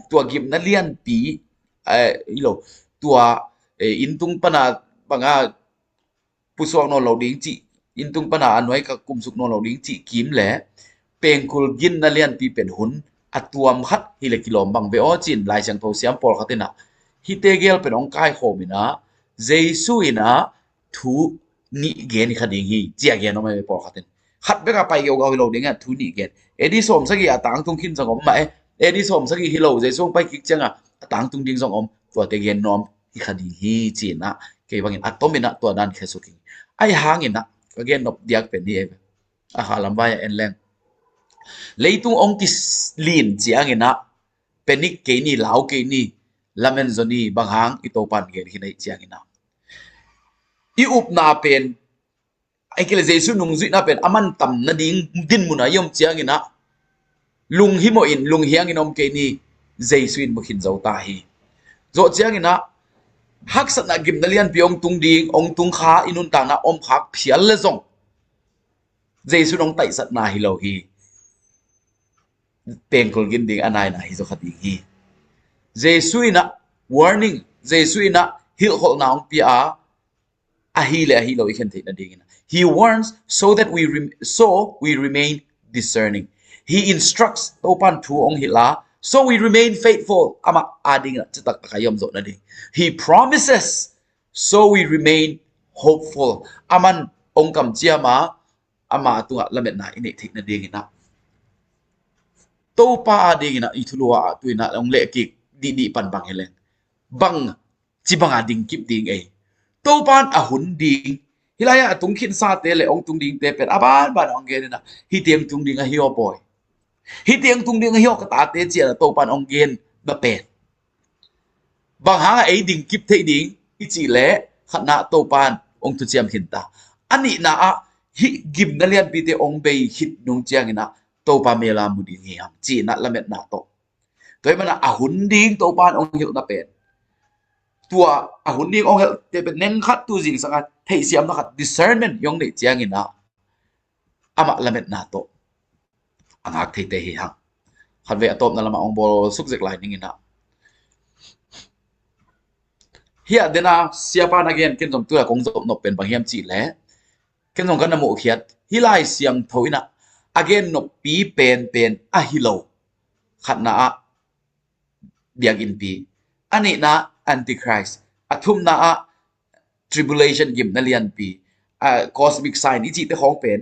tua gimna lianpi, eh, hi lo, tua, eh, inntung pana banga pusuak nawn lo ding cih, inntung pana a nuai ka kumsuk nawn lo ding cih kim le pengkul ginna lianpi pen hun a tuam khat hi le kilawm bang ve aw ci-in Lai Siangtho siam pawlkhat inah hihte gel pen hong kaikhawm inah, Jesu inah thu nih gen hi kha ding hi ci a gen om e, pawlkhat in. Khat bek a pai geugau hi lo ding a, thu nih gen. A D sawm sagih a tangtung khin zong om mah e. A D sawm sagih hi lo, Jesu hong pai kik ciangin a tangtung ding zong om. Tuate gen nuam hi kha ding hi ci-in ah, kei bangin a tom inah tua dan khia suk ing. Ahi hangin ah ka gen nop diak pen hi e. A kha lam vai a en leng, leitung hong kilin ciangin ah, panic kei ni, lau kei ni, lamen zaw ni, bang hang i Topa'n gen khin ahih ciangin ah, i upna pen, ahih kei leh Jesu nungzuihna pen a mantam nading dinmun ah i om ciangin ah, lunghimawh in, lunghiang in om kei ni, Jesu in mu khin zo ta hi. Zawh ciangin ah haksatna gimna lianpi hong tung ding, hong tung kha, i nuntakna om khak phial le zong, Jesu in hong taihsatna hi lo hi. Pengkul gin ding a naina hi zaw kha ding hi. Jesu in ah warning, Jesu in ah hilhkholhna hong pia a, ahi le ahi lo i khen theih nadingin ah. He warns so that we rem-, so we remain discerning. He instructs, Topa'n thu hong hilh a, so we remain faithful. Amah adingin ah citak takin i om zawh nading. He promises, so we remain hopeful. Aman hong kamciam a, ama tungah lametna i neih theih nadingin ah, Topa adingin ah i thulu ah tu-in ah hong lehkik dihdih pan bang hi leng, bang ci banga dingkip ding ei? Topan a hun ding, hih lai-ah a tung khinsate le hong tung dingte pen a banban hong gen inah, hih tiang tung ding ahi aw bawi, hih tiang tung ding ahi aw ka tate, ci-in ah Topan hong gen na pen, bang hangah ei ding kip theih ding i cih leh, khatna ah Topan hong thuciam khin ta. A nihna ah hih gimna lianpite hong bei khit nung ciangin ah Topa mel a mu ding hi hang, ci-in ah lametna tawh. Tua ahih manin ah a hun ding Topan hong hilhna pen, tua a hun ding hong hilhte pen neng khat tu zingsang a theihsiamna khat, discernment i hong neih ciangin ah amah lametna tawh a ngak theite hi hang. Khatvei a tawpna lamah hong bawl suk zek lai ning inah, hih a den a siapa na gen, ken zong tu-a kong zop nop pen bang hiam cih leh, ken zong ka na muhkhiat, hih Lai Siangtho inah a gen noppi penpen ahi lo. Khatna ah biakinnpi, a nihna ah Antichrist, a thumna ah tribulation, gimna lianpi, a cosmic sign i cihte khawng pen,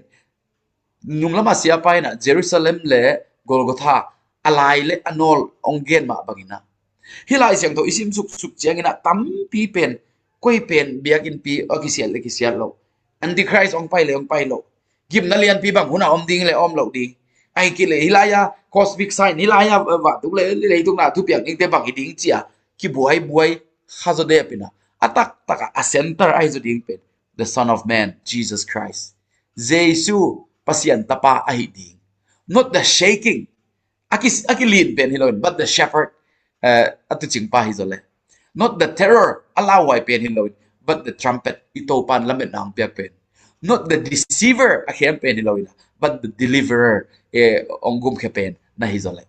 nunglamah siapa inah Jerusalem le Golgotha, a lai le a nawl hong gen mah bangin ah, hih Lai Siangtho i sim suksuk ciangin ah tampi pen, koi pen biakinnpi a kisiat le kisiat lo, Antichrist hong pai le hong pai lo, gimna lianpi bang hunah om ding le om lo ding, ahih kei leh hih lai-a cosmic sign, hih lai-a, eh, vantung le leitung na thupiak dingte bang hi ding ci-a kibuaibuai kha zaw dep inah, a taktak ah a center ahi zaw ding pen the Son of Man, Jesus Christ. Jesu, Pasian Tapa ahi ding. Not the shaking. A ki, a kilin pen hi loin, but the shepherd, eh, a tuucingpa hi zaw le. Not the terror, a lauhuai pen hi loin, but the trumpet, i Topan lametna hong piak pen. Not the deceiver, a khem pen hi loin, but the deliverer, eh, hong gumkhia pen na hi zaw le.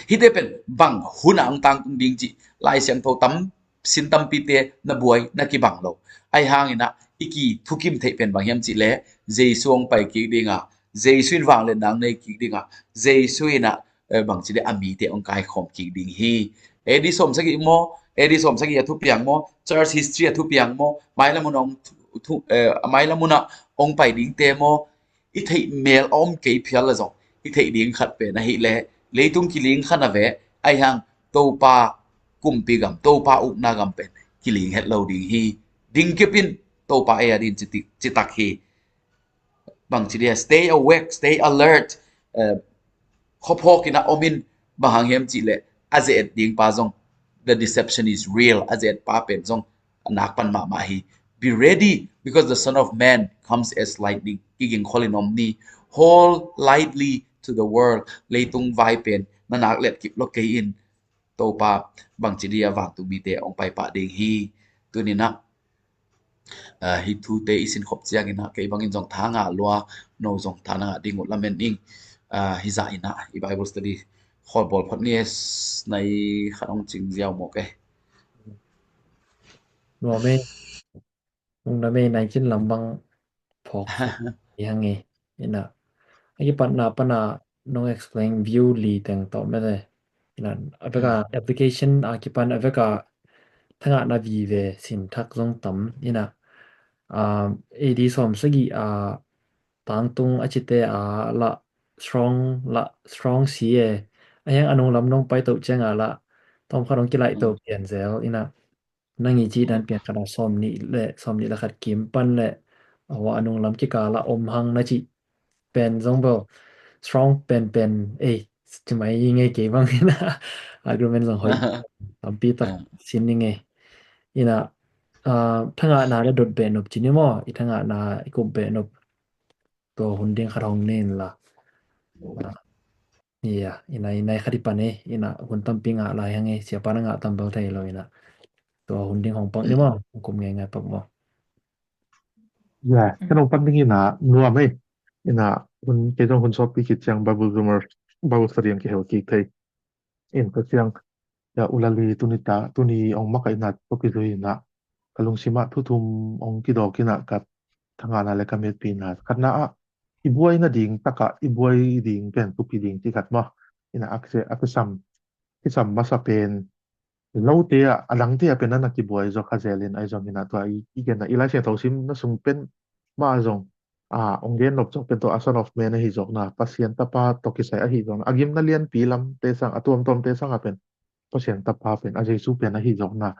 Hihte pen bang hunah hong tangtung ding cih Lai Siangtho tam, sin tampite na buai, na kibang lo. Ahi hangin ah i kithukim theih pen bang hiam cih leh, Jesu hong pai kik ding a, Jesu in vangliatna hong nei kik ding a, Jesu inah, eh, bangci dih a mite hong kaikhawm kik ding hi. A D sawmsagih maw, A D sawmsagih a thupiang maw, church history a thupiang maw, mailam hun hong thu, thu, eh, mailam hunah hong pai dingte maw, i theih mel a om kei phial a zong, i theih ding khat pen ahih leh, leitung kiling kha na ve, ahi hang Topa kumpi gam, Topa ukna gam pen kiling het lo ding hi. Ding kip in, Topa ei a ding ci ti, citak hi. Bangci dia, stay awake, stay alert. Eh, khuaphawk inah om in, bang hang hiam cih leh, a ze-et ding pa zong, the deception is real, a ze-et pa pen zong a nak pan mahmah hi. Be ready, because the Son of Man comes as lightning. Kigingkhol in om ni. Hold lightly to the world. Leitung vai pen na nak let kip lo kei in. Topa bangci dia vantung mite hong pai pah ding hi. Tuni inah, ah, hih thute i sin khop ciangin ah, kei bangin zong tha ngah lua, no zong tha na ngah ding uh lamen ing. Ah, hih zah inah i Bible study khawl bawl phot ni e. Nai khat hong cing ziau mawk e. Nuam e. Nung na mei nai cin lam bang phawk i hang e. Inah, a kipatna pana nong explain view li teng tawh mete. Inah, a veka application a kipan a veka thangahna vive sin thak zong tam. Inah, um, A D sawmsagih a tangtung a cite a la strong, la strong si e. A hiang a nunglam nong paito ciang a la tawmkhat hong kilaihto pian zel. Inah, nang i cih dan pian khat a sawmnih le, sawmnih le khat kim pan le, awa, a nunglam kikal a om hang na cih pen zong bel strong penpen, ei, ci mai i ngei kei bang inah, argument zong hoih tampi tak sin i ngei. Inah, ah, thangahna le dot beh nop ci ni maw, i thangahna i kup beh nop, tua hun ding khat hong nei in la. Ah, iya, inah, inah khat i pan e, inah hun tampi ngah lai hang e, siapa na ngah tam bel thei lo inah. Tua hun ding hong pak ni maw, hong kup ngeingai pak maw. Ya, kan hong pan ding inah, nuam e. Inah, hun, kei zong hun sawtpi khit ciang Bible Zoomer, Bible study ang kihel kik thei. In ka ciang, ya, ulali tuni ta, tuni hong makaihna tawh kizui inah, ka lungsim ah thu thum hong kidawk inah, ka thangahna le ka metpihna. Khatna ah, i buai nading takah, i buai ding pen thupi ding cih khat maw. Inah, a kise, a kisam, kisam masa pen, lote ah, a dangte ah pen a na kibuai zaw kha zel in, ahi zongin ah tua i, i genna, i Lai Siangtho simna sung pen mah zong, ah, hong gen nop zawk pen tua a Son of Man ahi zawkna, Pasian Tapa tawh kisai ahi zawkna, a gimna lianpi lamte sang, a tuamtuamte sang ah pen Pasian Tapa pen, a Jesu pen ahi zawkna,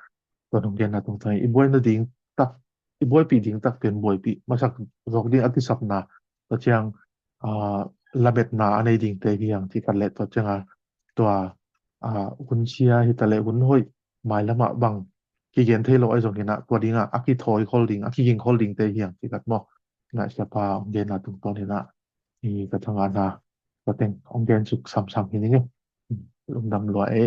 Tua nong genna tungtawn i buaina ding tak, i buaipih ding tak pen buaipih masak zawk ding a kisapna, tua ciang, ah, lametna a nei dingte hi hang ci khat leh tua cianga tua, ah, hun sia hi ta leh hun hoih mailamah bang kigen thei lo ahi zongin ah tua dingah a kithawi khol ding, a kiging khol dingte hi hang ci khat maw. Ngai siapa hong genna tungtawn inah i ka thangahna ka teng hong gen suk samsam hi ning e. Lungdam lua e.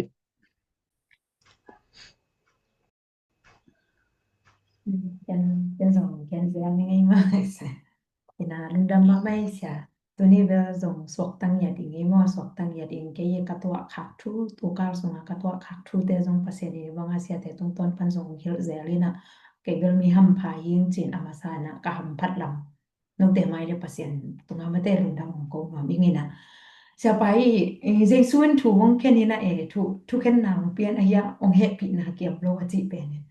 Ken, ken zong ken zia ni ngei ma. Ina lungdam mahmah e sia. Tuni bel zong suakta ngiat ing ei maw, suakta ngiat ing kei ka tuah khak thu, tukal sunga ka tuah khak thute zong Pasian in banga siate tungtawn pan zong hilh zel ina kei bel mi hampha hing cin a masa ina ka hamphat lam note mai le Pasian tunga mate lungdam hong ko nuam ing ina. Siapa i, i Jesu in thu hong khen ina e, thu, thukhenna hong pian ahi a hong hehpihna kiam lo a cih pen in.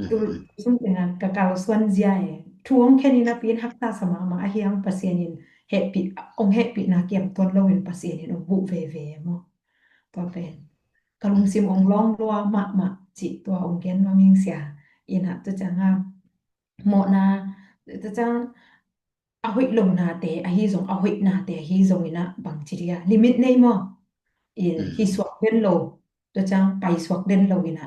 Tu sung tenga ka kalsuan zia e. Thu hong khen ina pian haksa sa mahmah ahi ang Pasian in hehpih, hong hehpihna kiam tuan lo in Pasian in hong buh veve maw. Tua pen ka lungsim hong lawng lua mahmah cih tua hong gen nuam ing sia. Ina tu cianga mawhna, tua ciang a hoih lonate ahi zong, a hoihnate ahi zong ina bangci dia limit nei maw? I hi suak den lo, tua ciang pai suak den lo ina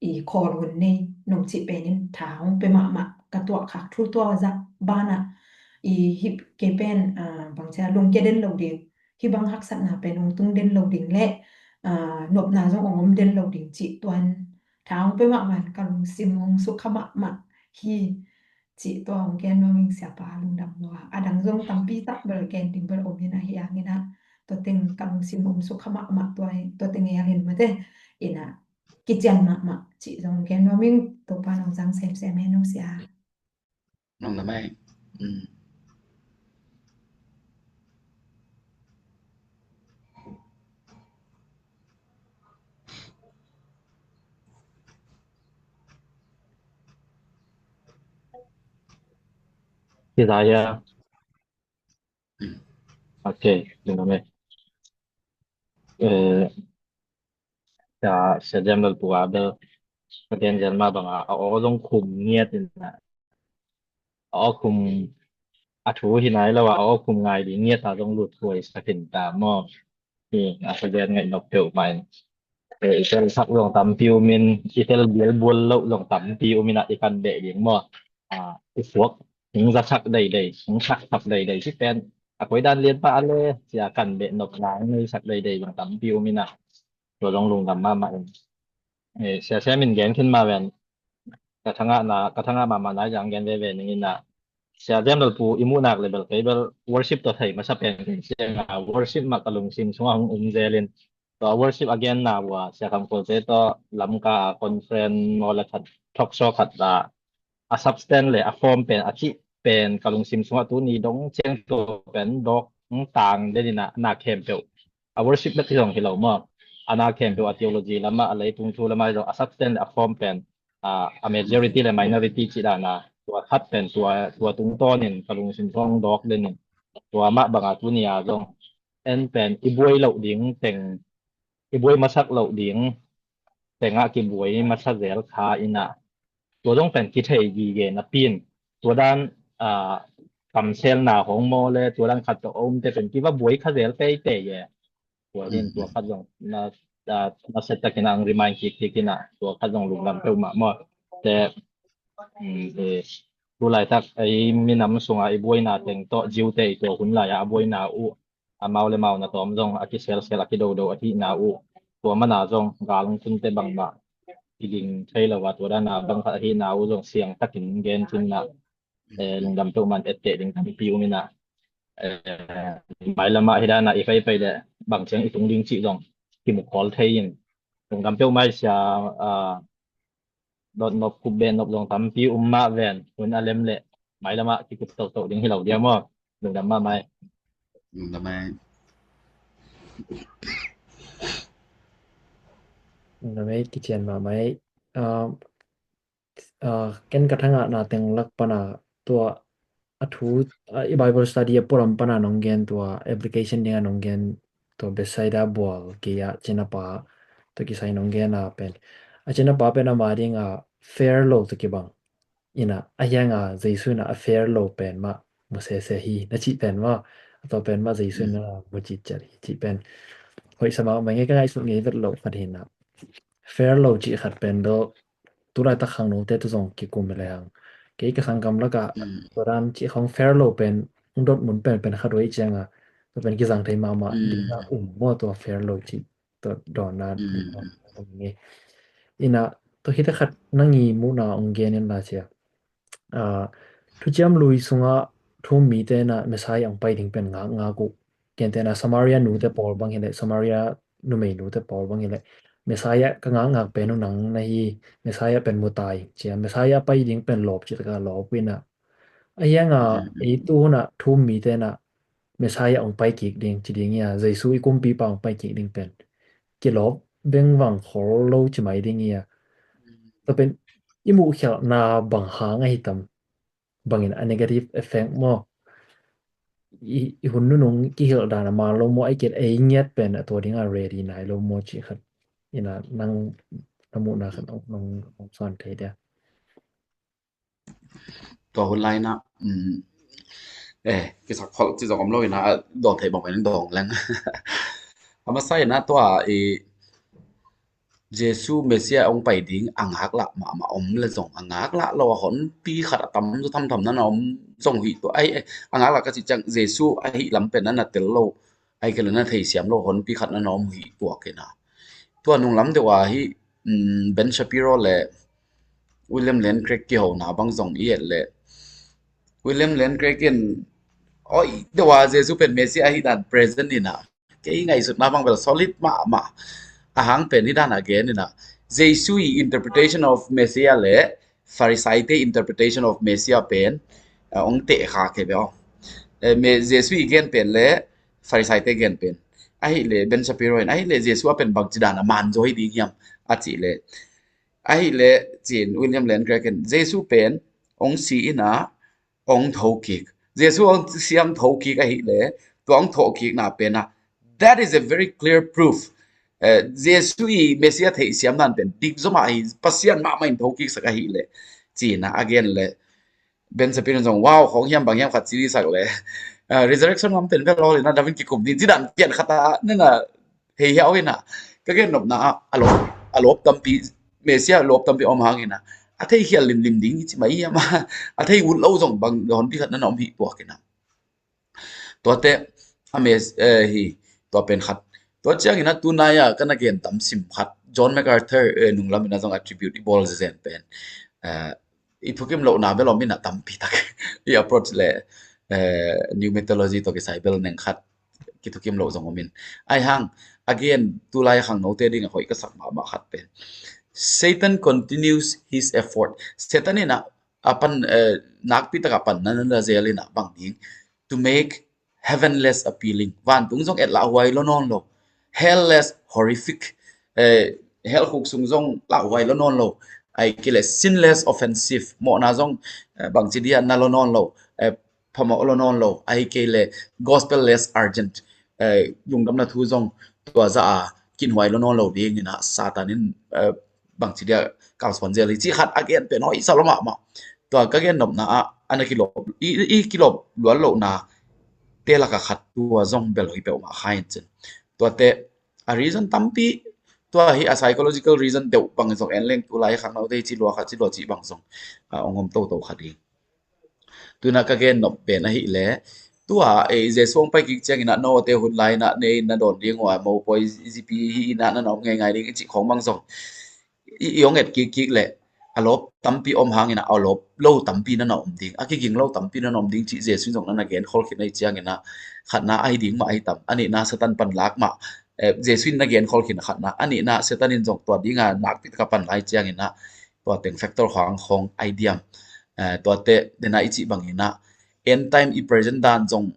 i khawl hun nei nong cih pen in tha hong pe mahmah ka tuah khak thu tua zah bana i hi kei pen, ah, bangcia lungkia den lo ding, hi bang haksatna pen hong tung den lo ding le, ah, nopna zong hong om den lo ding cih tuan tha hong pe mahmah in ka lungsim hong sukha mahmah hi. Cih tua hong gen nuam ing siapa lungdam lua. A dang zong tampi tak bel gen ding bel om in ahi ang ina tua teng ka lungsim om sukha mahmah tua, tua teng e a gen mate ina kician mahmah cih zong gen nuam ing. Topa nong zang semsem hen ung sia. Nong na mai. Kita ya. Okay, tingnan mo. Eh, sa, sa General Puga bel, sa General ma bang a, a aw zong khum ngiat in a, a aw khum a thu hi nai lo a, a aw khum ngai ding ngiat a zong lut huai sa khin ta maw. Hi, a sa gen ngai nok peuh mai. Eh, i tel sak zong tampi um in, i tel bial bual lo zong tampi um in a i kan beh ding maw. Ah, i suak, hong za sak deidei, hong sak sak deidei, si pen, a koi dan lian pa a le, sia kan beh nop nang, hong sak deidei zong tampi um in a. Tua zong lungdam mahmah in. Eh, sia, sia min gen khin ma ven, ka thangah na, ka thangah mahmah nai zang gen veve ning in a. Sia General Pu i muhnak le bel kei bel worship tawh thei masa pen kei sia na worship mah ka lungsim sungah hong um zel in. Tua worship a genna uh a sia Kham Khualte tawh Lamka a conference maw le khat talk show khat a, a substance le a form pen a cih pen ka lungsim sungah tuni dong ciang tua pen dawk tang den in a na khempeuh. A worship bek hi zong hi lo maw. A na khempeuh a theology lamah a leitung thu lamah hi zong a substance le a form pen, a, a majority le minority cih dan a tua khat pen tua, tua tungtawn in ka lungsim sungah dawk den in tua mah bang a tuni a zong en pen i buai loh ding teng, i buai masak loh ding tengah kibuai masa zel kha in a tua zong pen kithei gige napi in tua dan, ah, kamselna hong maw le tua dan khat tawh a omte pen kiva buai kha zel teitei e. Tua in tua khat zong na, ah, na set takin a ang remind kik kik in a tua khat zong lungdam peuhmah maw. Te, mm, eh, tu laitak ei minam sunga i buaina teng tawh ziute i tua hun lai-a a buaina uh amau le mau na tawm zong a kiselsel a kidodo ahihna uh tua mana zong gal hong tunte bangmah i ging thei lo a tua dana bang khat ahihna uh zong siang takin gen cin na, eh, lungdam peuhmah in etteh ding tampi um in a, eh, mailamah hi dana i paipai le bang ciang i tung ding cih zong kimu khawl thei in lungdam peuhmah i sia, ah, dot nop kup ben nop zong tampi um mah ven hun a lem le mailamah kikup tohtoh ding hi lo dia maw. Lungdam mahmah. Lungdam mahmah. Lungdam mahmah, kician mahmah. Ah, ah, ken ka thangahna teng lak pana tua a thu, ah, i Bible study a program pana nong gen tua application dinga nong gen tua Bethsaida bual kei a cina pa tua kisai nong gen a pen. a cina pa pen ama dinga fair lo tawh kibang. Ina a hianga Jesu ina a fair lo pen mah mu sese hi na cih pen mah, a tua pen mah Jesu ina mu citciat hi cih pen hoih sa mahmah ngei. Ka ngaihsut ngei vet lo khat hi na, fair lo cih khat pen bel tulaitak khangnote tawh zong kikum hi le hang, kei ka sanggam lakah tua dan cih khong fair lo pen hong dot mun pen pen khat uh ahih cianga tua pen kizang thei mahmah ding a um maw, tua fair lo cih tua dawnna ding a um ngei. Ina tua khit a khat nang i muhna hong gen in la cia. Thuciam Lui sungah thu-um mite na Messiah hong pai ding pen ngakngak uh. Gentehna Samaria nute pawl bang hileh, Samaria numei nute pawl bang hileh, Messiah ka ngakngak pen uh nang na hi, Messiah pen mu ta in cia, Messiah pai ding pen lawp cih taka lawp uh ina. A hianga ei tu hunah thu-um mite na Messiah hong pai kik ding ci ding ia, Jesu i kumpipa hong pai kik ding pen kilawp bengvang khol lo ci mai ding ia. Tua pen i muhkhialhna bang hang ahi tam, bangin a negative effect maw, i, i hun nunung kihilh dan a man lo maw, a i kil ei ngiat pen a tua dinga ready nai lo maw cih khat ina nang na muhna khat nong, nong, nong suan thei dia. Tua hun lai na, um, eh, kisak kholh ci zong om lo ina, a dawn thei bang pen dawng leng. A masa ina tua i Jesu Messiah hong pai ding a ngaklah mahmah om le zong a ngaklah lo a honpi khat a tam zaw thamtham na na om zong hi tua. Ai, ai, a ngaklah ka cih ciang Jesu ahi lam pen na na tel lo. Ai kei le na theisiam lo honpi khat na na om hi tua kei na. Tua nunglam deuh a hi, um, Ben Shapiro le William Lane Craig kihona bang zong i et le William Lane Craig in oi deuh a Jesu pen Messiah ahi dan present ina kei ngaihsutna bang bel solid mahmah. A hang pen hi dan a gen ina Jesu i interpretation of Messiah le Pharisee te interpretation of Messiah pen, eh, ong teh kha kei bel. Eh, me, Jesu i gen pen le Pharisee te gen pen. Ahi le Ben Shapiro in, ahi le Jesu a pen bang ci dan a man zaw hi ding hiam a cih le. Ahi le cin William Lane Craig in Jesu pen ong si ina ong thokik. Jesu ong siang thokik ahi le tua ong thokikna pen a, that is a very clear proof. Eh, Jesu i Messiah theihsiam dan pen dik zomah hi, Pasian mahmah in thokik sak ahi le cina a gen le Ben Shapiro zong wow khong hiam bang hiam khat ci sak le, eh, resurrection lam pen bel lo le na damin kikum ding ci dan pian khat a nena hei hiau ina ka gen nopna a lop, a lop tampi, Messiah lop tampi om hang ina a thei khial limlim ding i ci mai hiam a, a thei ut lo zong bang honpi khat na na om hi puak ina. Tuate a Mes, eh, hi tua pen khat. Tua ciang ina tunai a ka na gen tam sim khat John MacArthur, eh, nunglam ina zong attribute i bawl zen pen, eh, i thukim lohna bel om ina tampi tak i approach le, eh, pneumatology tawh kisai bel neng khat kithukim loh zong om in. Ai hang, again, tulai a khangnote ding a hoih ka sak mahmah khat pen Satan continues his effort. Satan ina a pan, eh, nakpi taka pan na na zel ina bang ding to make heaven less appealing. Vantung zong et lahhuai lo nawn lo. Hell less horrific. Eh, hell khuk sung zong lahhuai lo nawn lo. Ai kei le sin less offensive. Mawhna zong, eh, bangci dia na lo nawn lo. Eh, phamawh lo nawn lo. Ai kei le gospel less urgent. Eh, lungdamna thu zong tua za a kinhuai lo nawn lo ding ina Satan in, eh, bangci dia kalsuan zel hi ci khat a gen pen hoih sa lo mahmah. Tua ka gen nopna ah a na kilawp, i, i kilawp luat lohna te laka khat tua zong bel hoih peuhmah kha in cin. Tuate a reason tampi, tua hi a psychological reason deuh bang zong en leng tulai khangnote ci lua khat ci lua cih bang zong, ah, ong om toto kha ding. Tuna ka gen nop pen ahih leh tua, eh, Jesu hong pai kik ciangin ah Noah te hun lai in ah ne in na dawn ding uh a, mopawi zipi hi in ah na na om ngeingai ding i cih khawng bang zong i, i hong et kik kik leh a lawp tampi om hangin ah a lawp lo tampi na na om ding, a kiging lo tampi na na om ding cih Jesu in zong na na genkhol khin ahih ciangin ah khatna ahi ding mah ahi tam, a nihna Satan panlak mah, eh, Jesu in na genkhol khin khatna, a nihna Satan in zong tua dinga nakpi taka panlai ciangin ah tua teng factor khawng khawng ai diam. Eh, tuate dena i cih bangin ah end time i present dan zong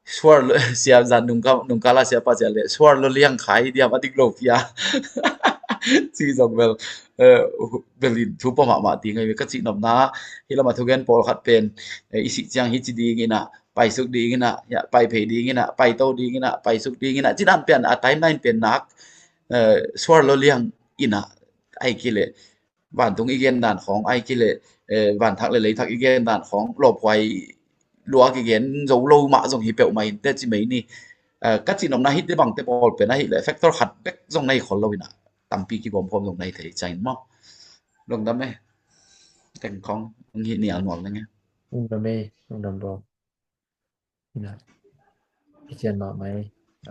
suar lo, sia zan nungka, nungkala siapa sia le suar lo liang khai diam a dik lo pia. Ci zong bel, eh, bel in thu pua mahmah ding ahi ve ka cih nopna. Hi lama thugen pawlkhat pen, eh, i sih ciang hi ci ding in ah, paisuk ding in ah, ya, paiphei ding in ah, paito ding in ah, paisuk ding in ah, ci dan pian a timeline pen nak, eh, suar lo liang in ah, Ai kile vantung i gen dan khawng, ai kile, eh, vanthak le leithak i gen dan khawng, lawphuai lua kigen zo lo mah zong hi peuhmah in teh ci mai ni. Eh, ka cihnopna hih teh bangte pawl pen ahih leh factor khat bek zong nei khol lo in ah, tampi kigawm khawm zong nei thei ciang in maw. Lungdam e. Teng khawng hong hih nial nual leng e. Lungdam e, lungdam bro. Ina. Kician mahmah e.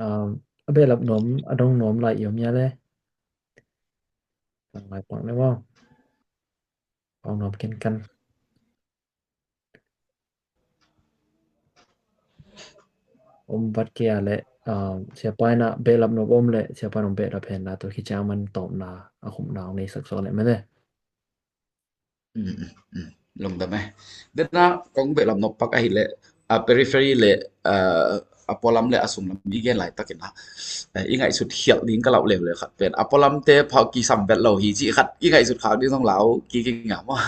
Um, a behlap nuam, a dong nuam lai i om hia le? Tang lai pang le maw. Pang nuam kenkan. Om vat kei a le, um, siapa in ah behlap nuam om le, siapa in om behlap hen la, tua khit ciang man tawpna, a khumna hong neisak suak le mete. Mm, mm, mm. Lungdam e. Dena kong behlap nop pak ahih leh, a periphery le, a, a pualam le a sunglam i gen laitakin ah, eh, i ngaihsut khialh ding ka lauh leuleu khat pen, a pualamte pha kisam vet lo hi cih khat i ngaihsut khak ding zong lau kik ing a maw.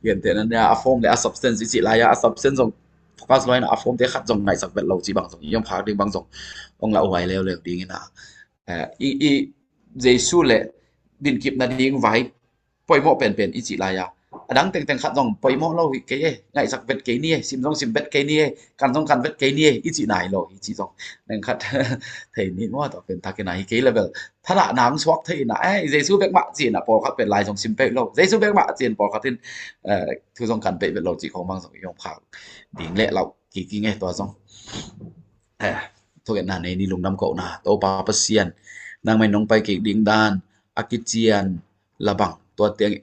Gentehna nia, a form le a substance i cih lai-a, a substance zong focus lo in a formte khat zong ngaihsak vet lo cih bang zong i om khak ding bang zong hong lauhuai leuleu ding in ah, eh, i, i Jesu le dinkip nading vai poimawh penpen i cih lai-a, a dang tengteng khat zong poimawh lo hi kei e, ngaihsak vet kei ni e, sim zong sim vet kei ni e, kan zong kan vet kei ni e i cih nai lo hi cih zong neng khat thei ni maw. Tua pen takin ah hi kei le bel thadah nang suak thei in ah, eh, Jesu bek mah ci in ah pawlkhat pen lai zong sim peuh lo, Jesu bek mah ci in pawlkhat in, eh, thu zong kan peuh vet lo cih khawng bang zong i om khak ding le lauh kik ing e. Tua zong, eh, thugenna nei ni. Lungdam kohna, Topa Pasian, nangmah in nong pai kik ding dan a kician labang, tua tiang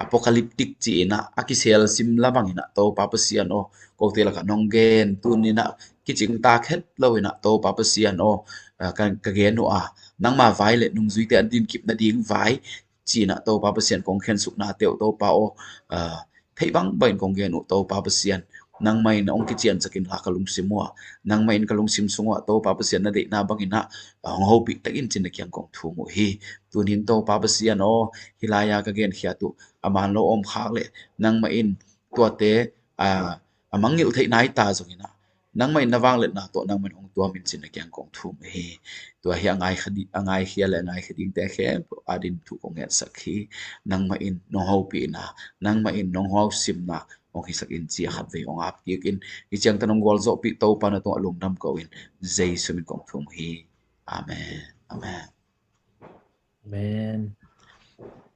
apocalyptic ci in ah a kiselsim labang in ah Topa Pasian aw, kote lakah nong gen tuni in ah kicingtak het lo in ah Topa Pasian aw, ah, ka, ka gen uh a, nangma vai le nungzuite an dinkip nading vai ci in ah Topa Pasian kong khensuknate uh Topa aw, ah, theih bangbang in kong gen uh Topa Pasian, nangmah in hong kiciansak in la ka lungsim uh ah, nangmah in ka lungsim sung uh ah Topa Pasian na deihna bang in ah, ah, hong hopih tek in ci-in na kiang kong thum uh hi. Tuni in Topa Pasian aw, hih lai-a ka genkhiat uh a man lo om khak leh nangmah in tuate, ah, a mangngilh theih nai ta zong in ah, nangmah in na vangliatna tawh nangmah in hong tuam in ci-in na kiang kong thum hi. Tua hi a ngaikhia di-, a ngaikhia le a ngaikhia dingte khempeuh adingin thu kong ngetsak hi. Nangmah in nong hopihna, nangmah in nong hausimna hong hisak in ci-a khatvei hong ap kik in, hih ciangtan hong gualzawhpih Topa na tungah lungdam ko-in Jesu min kong thum hi. Amen. Amen. Amen.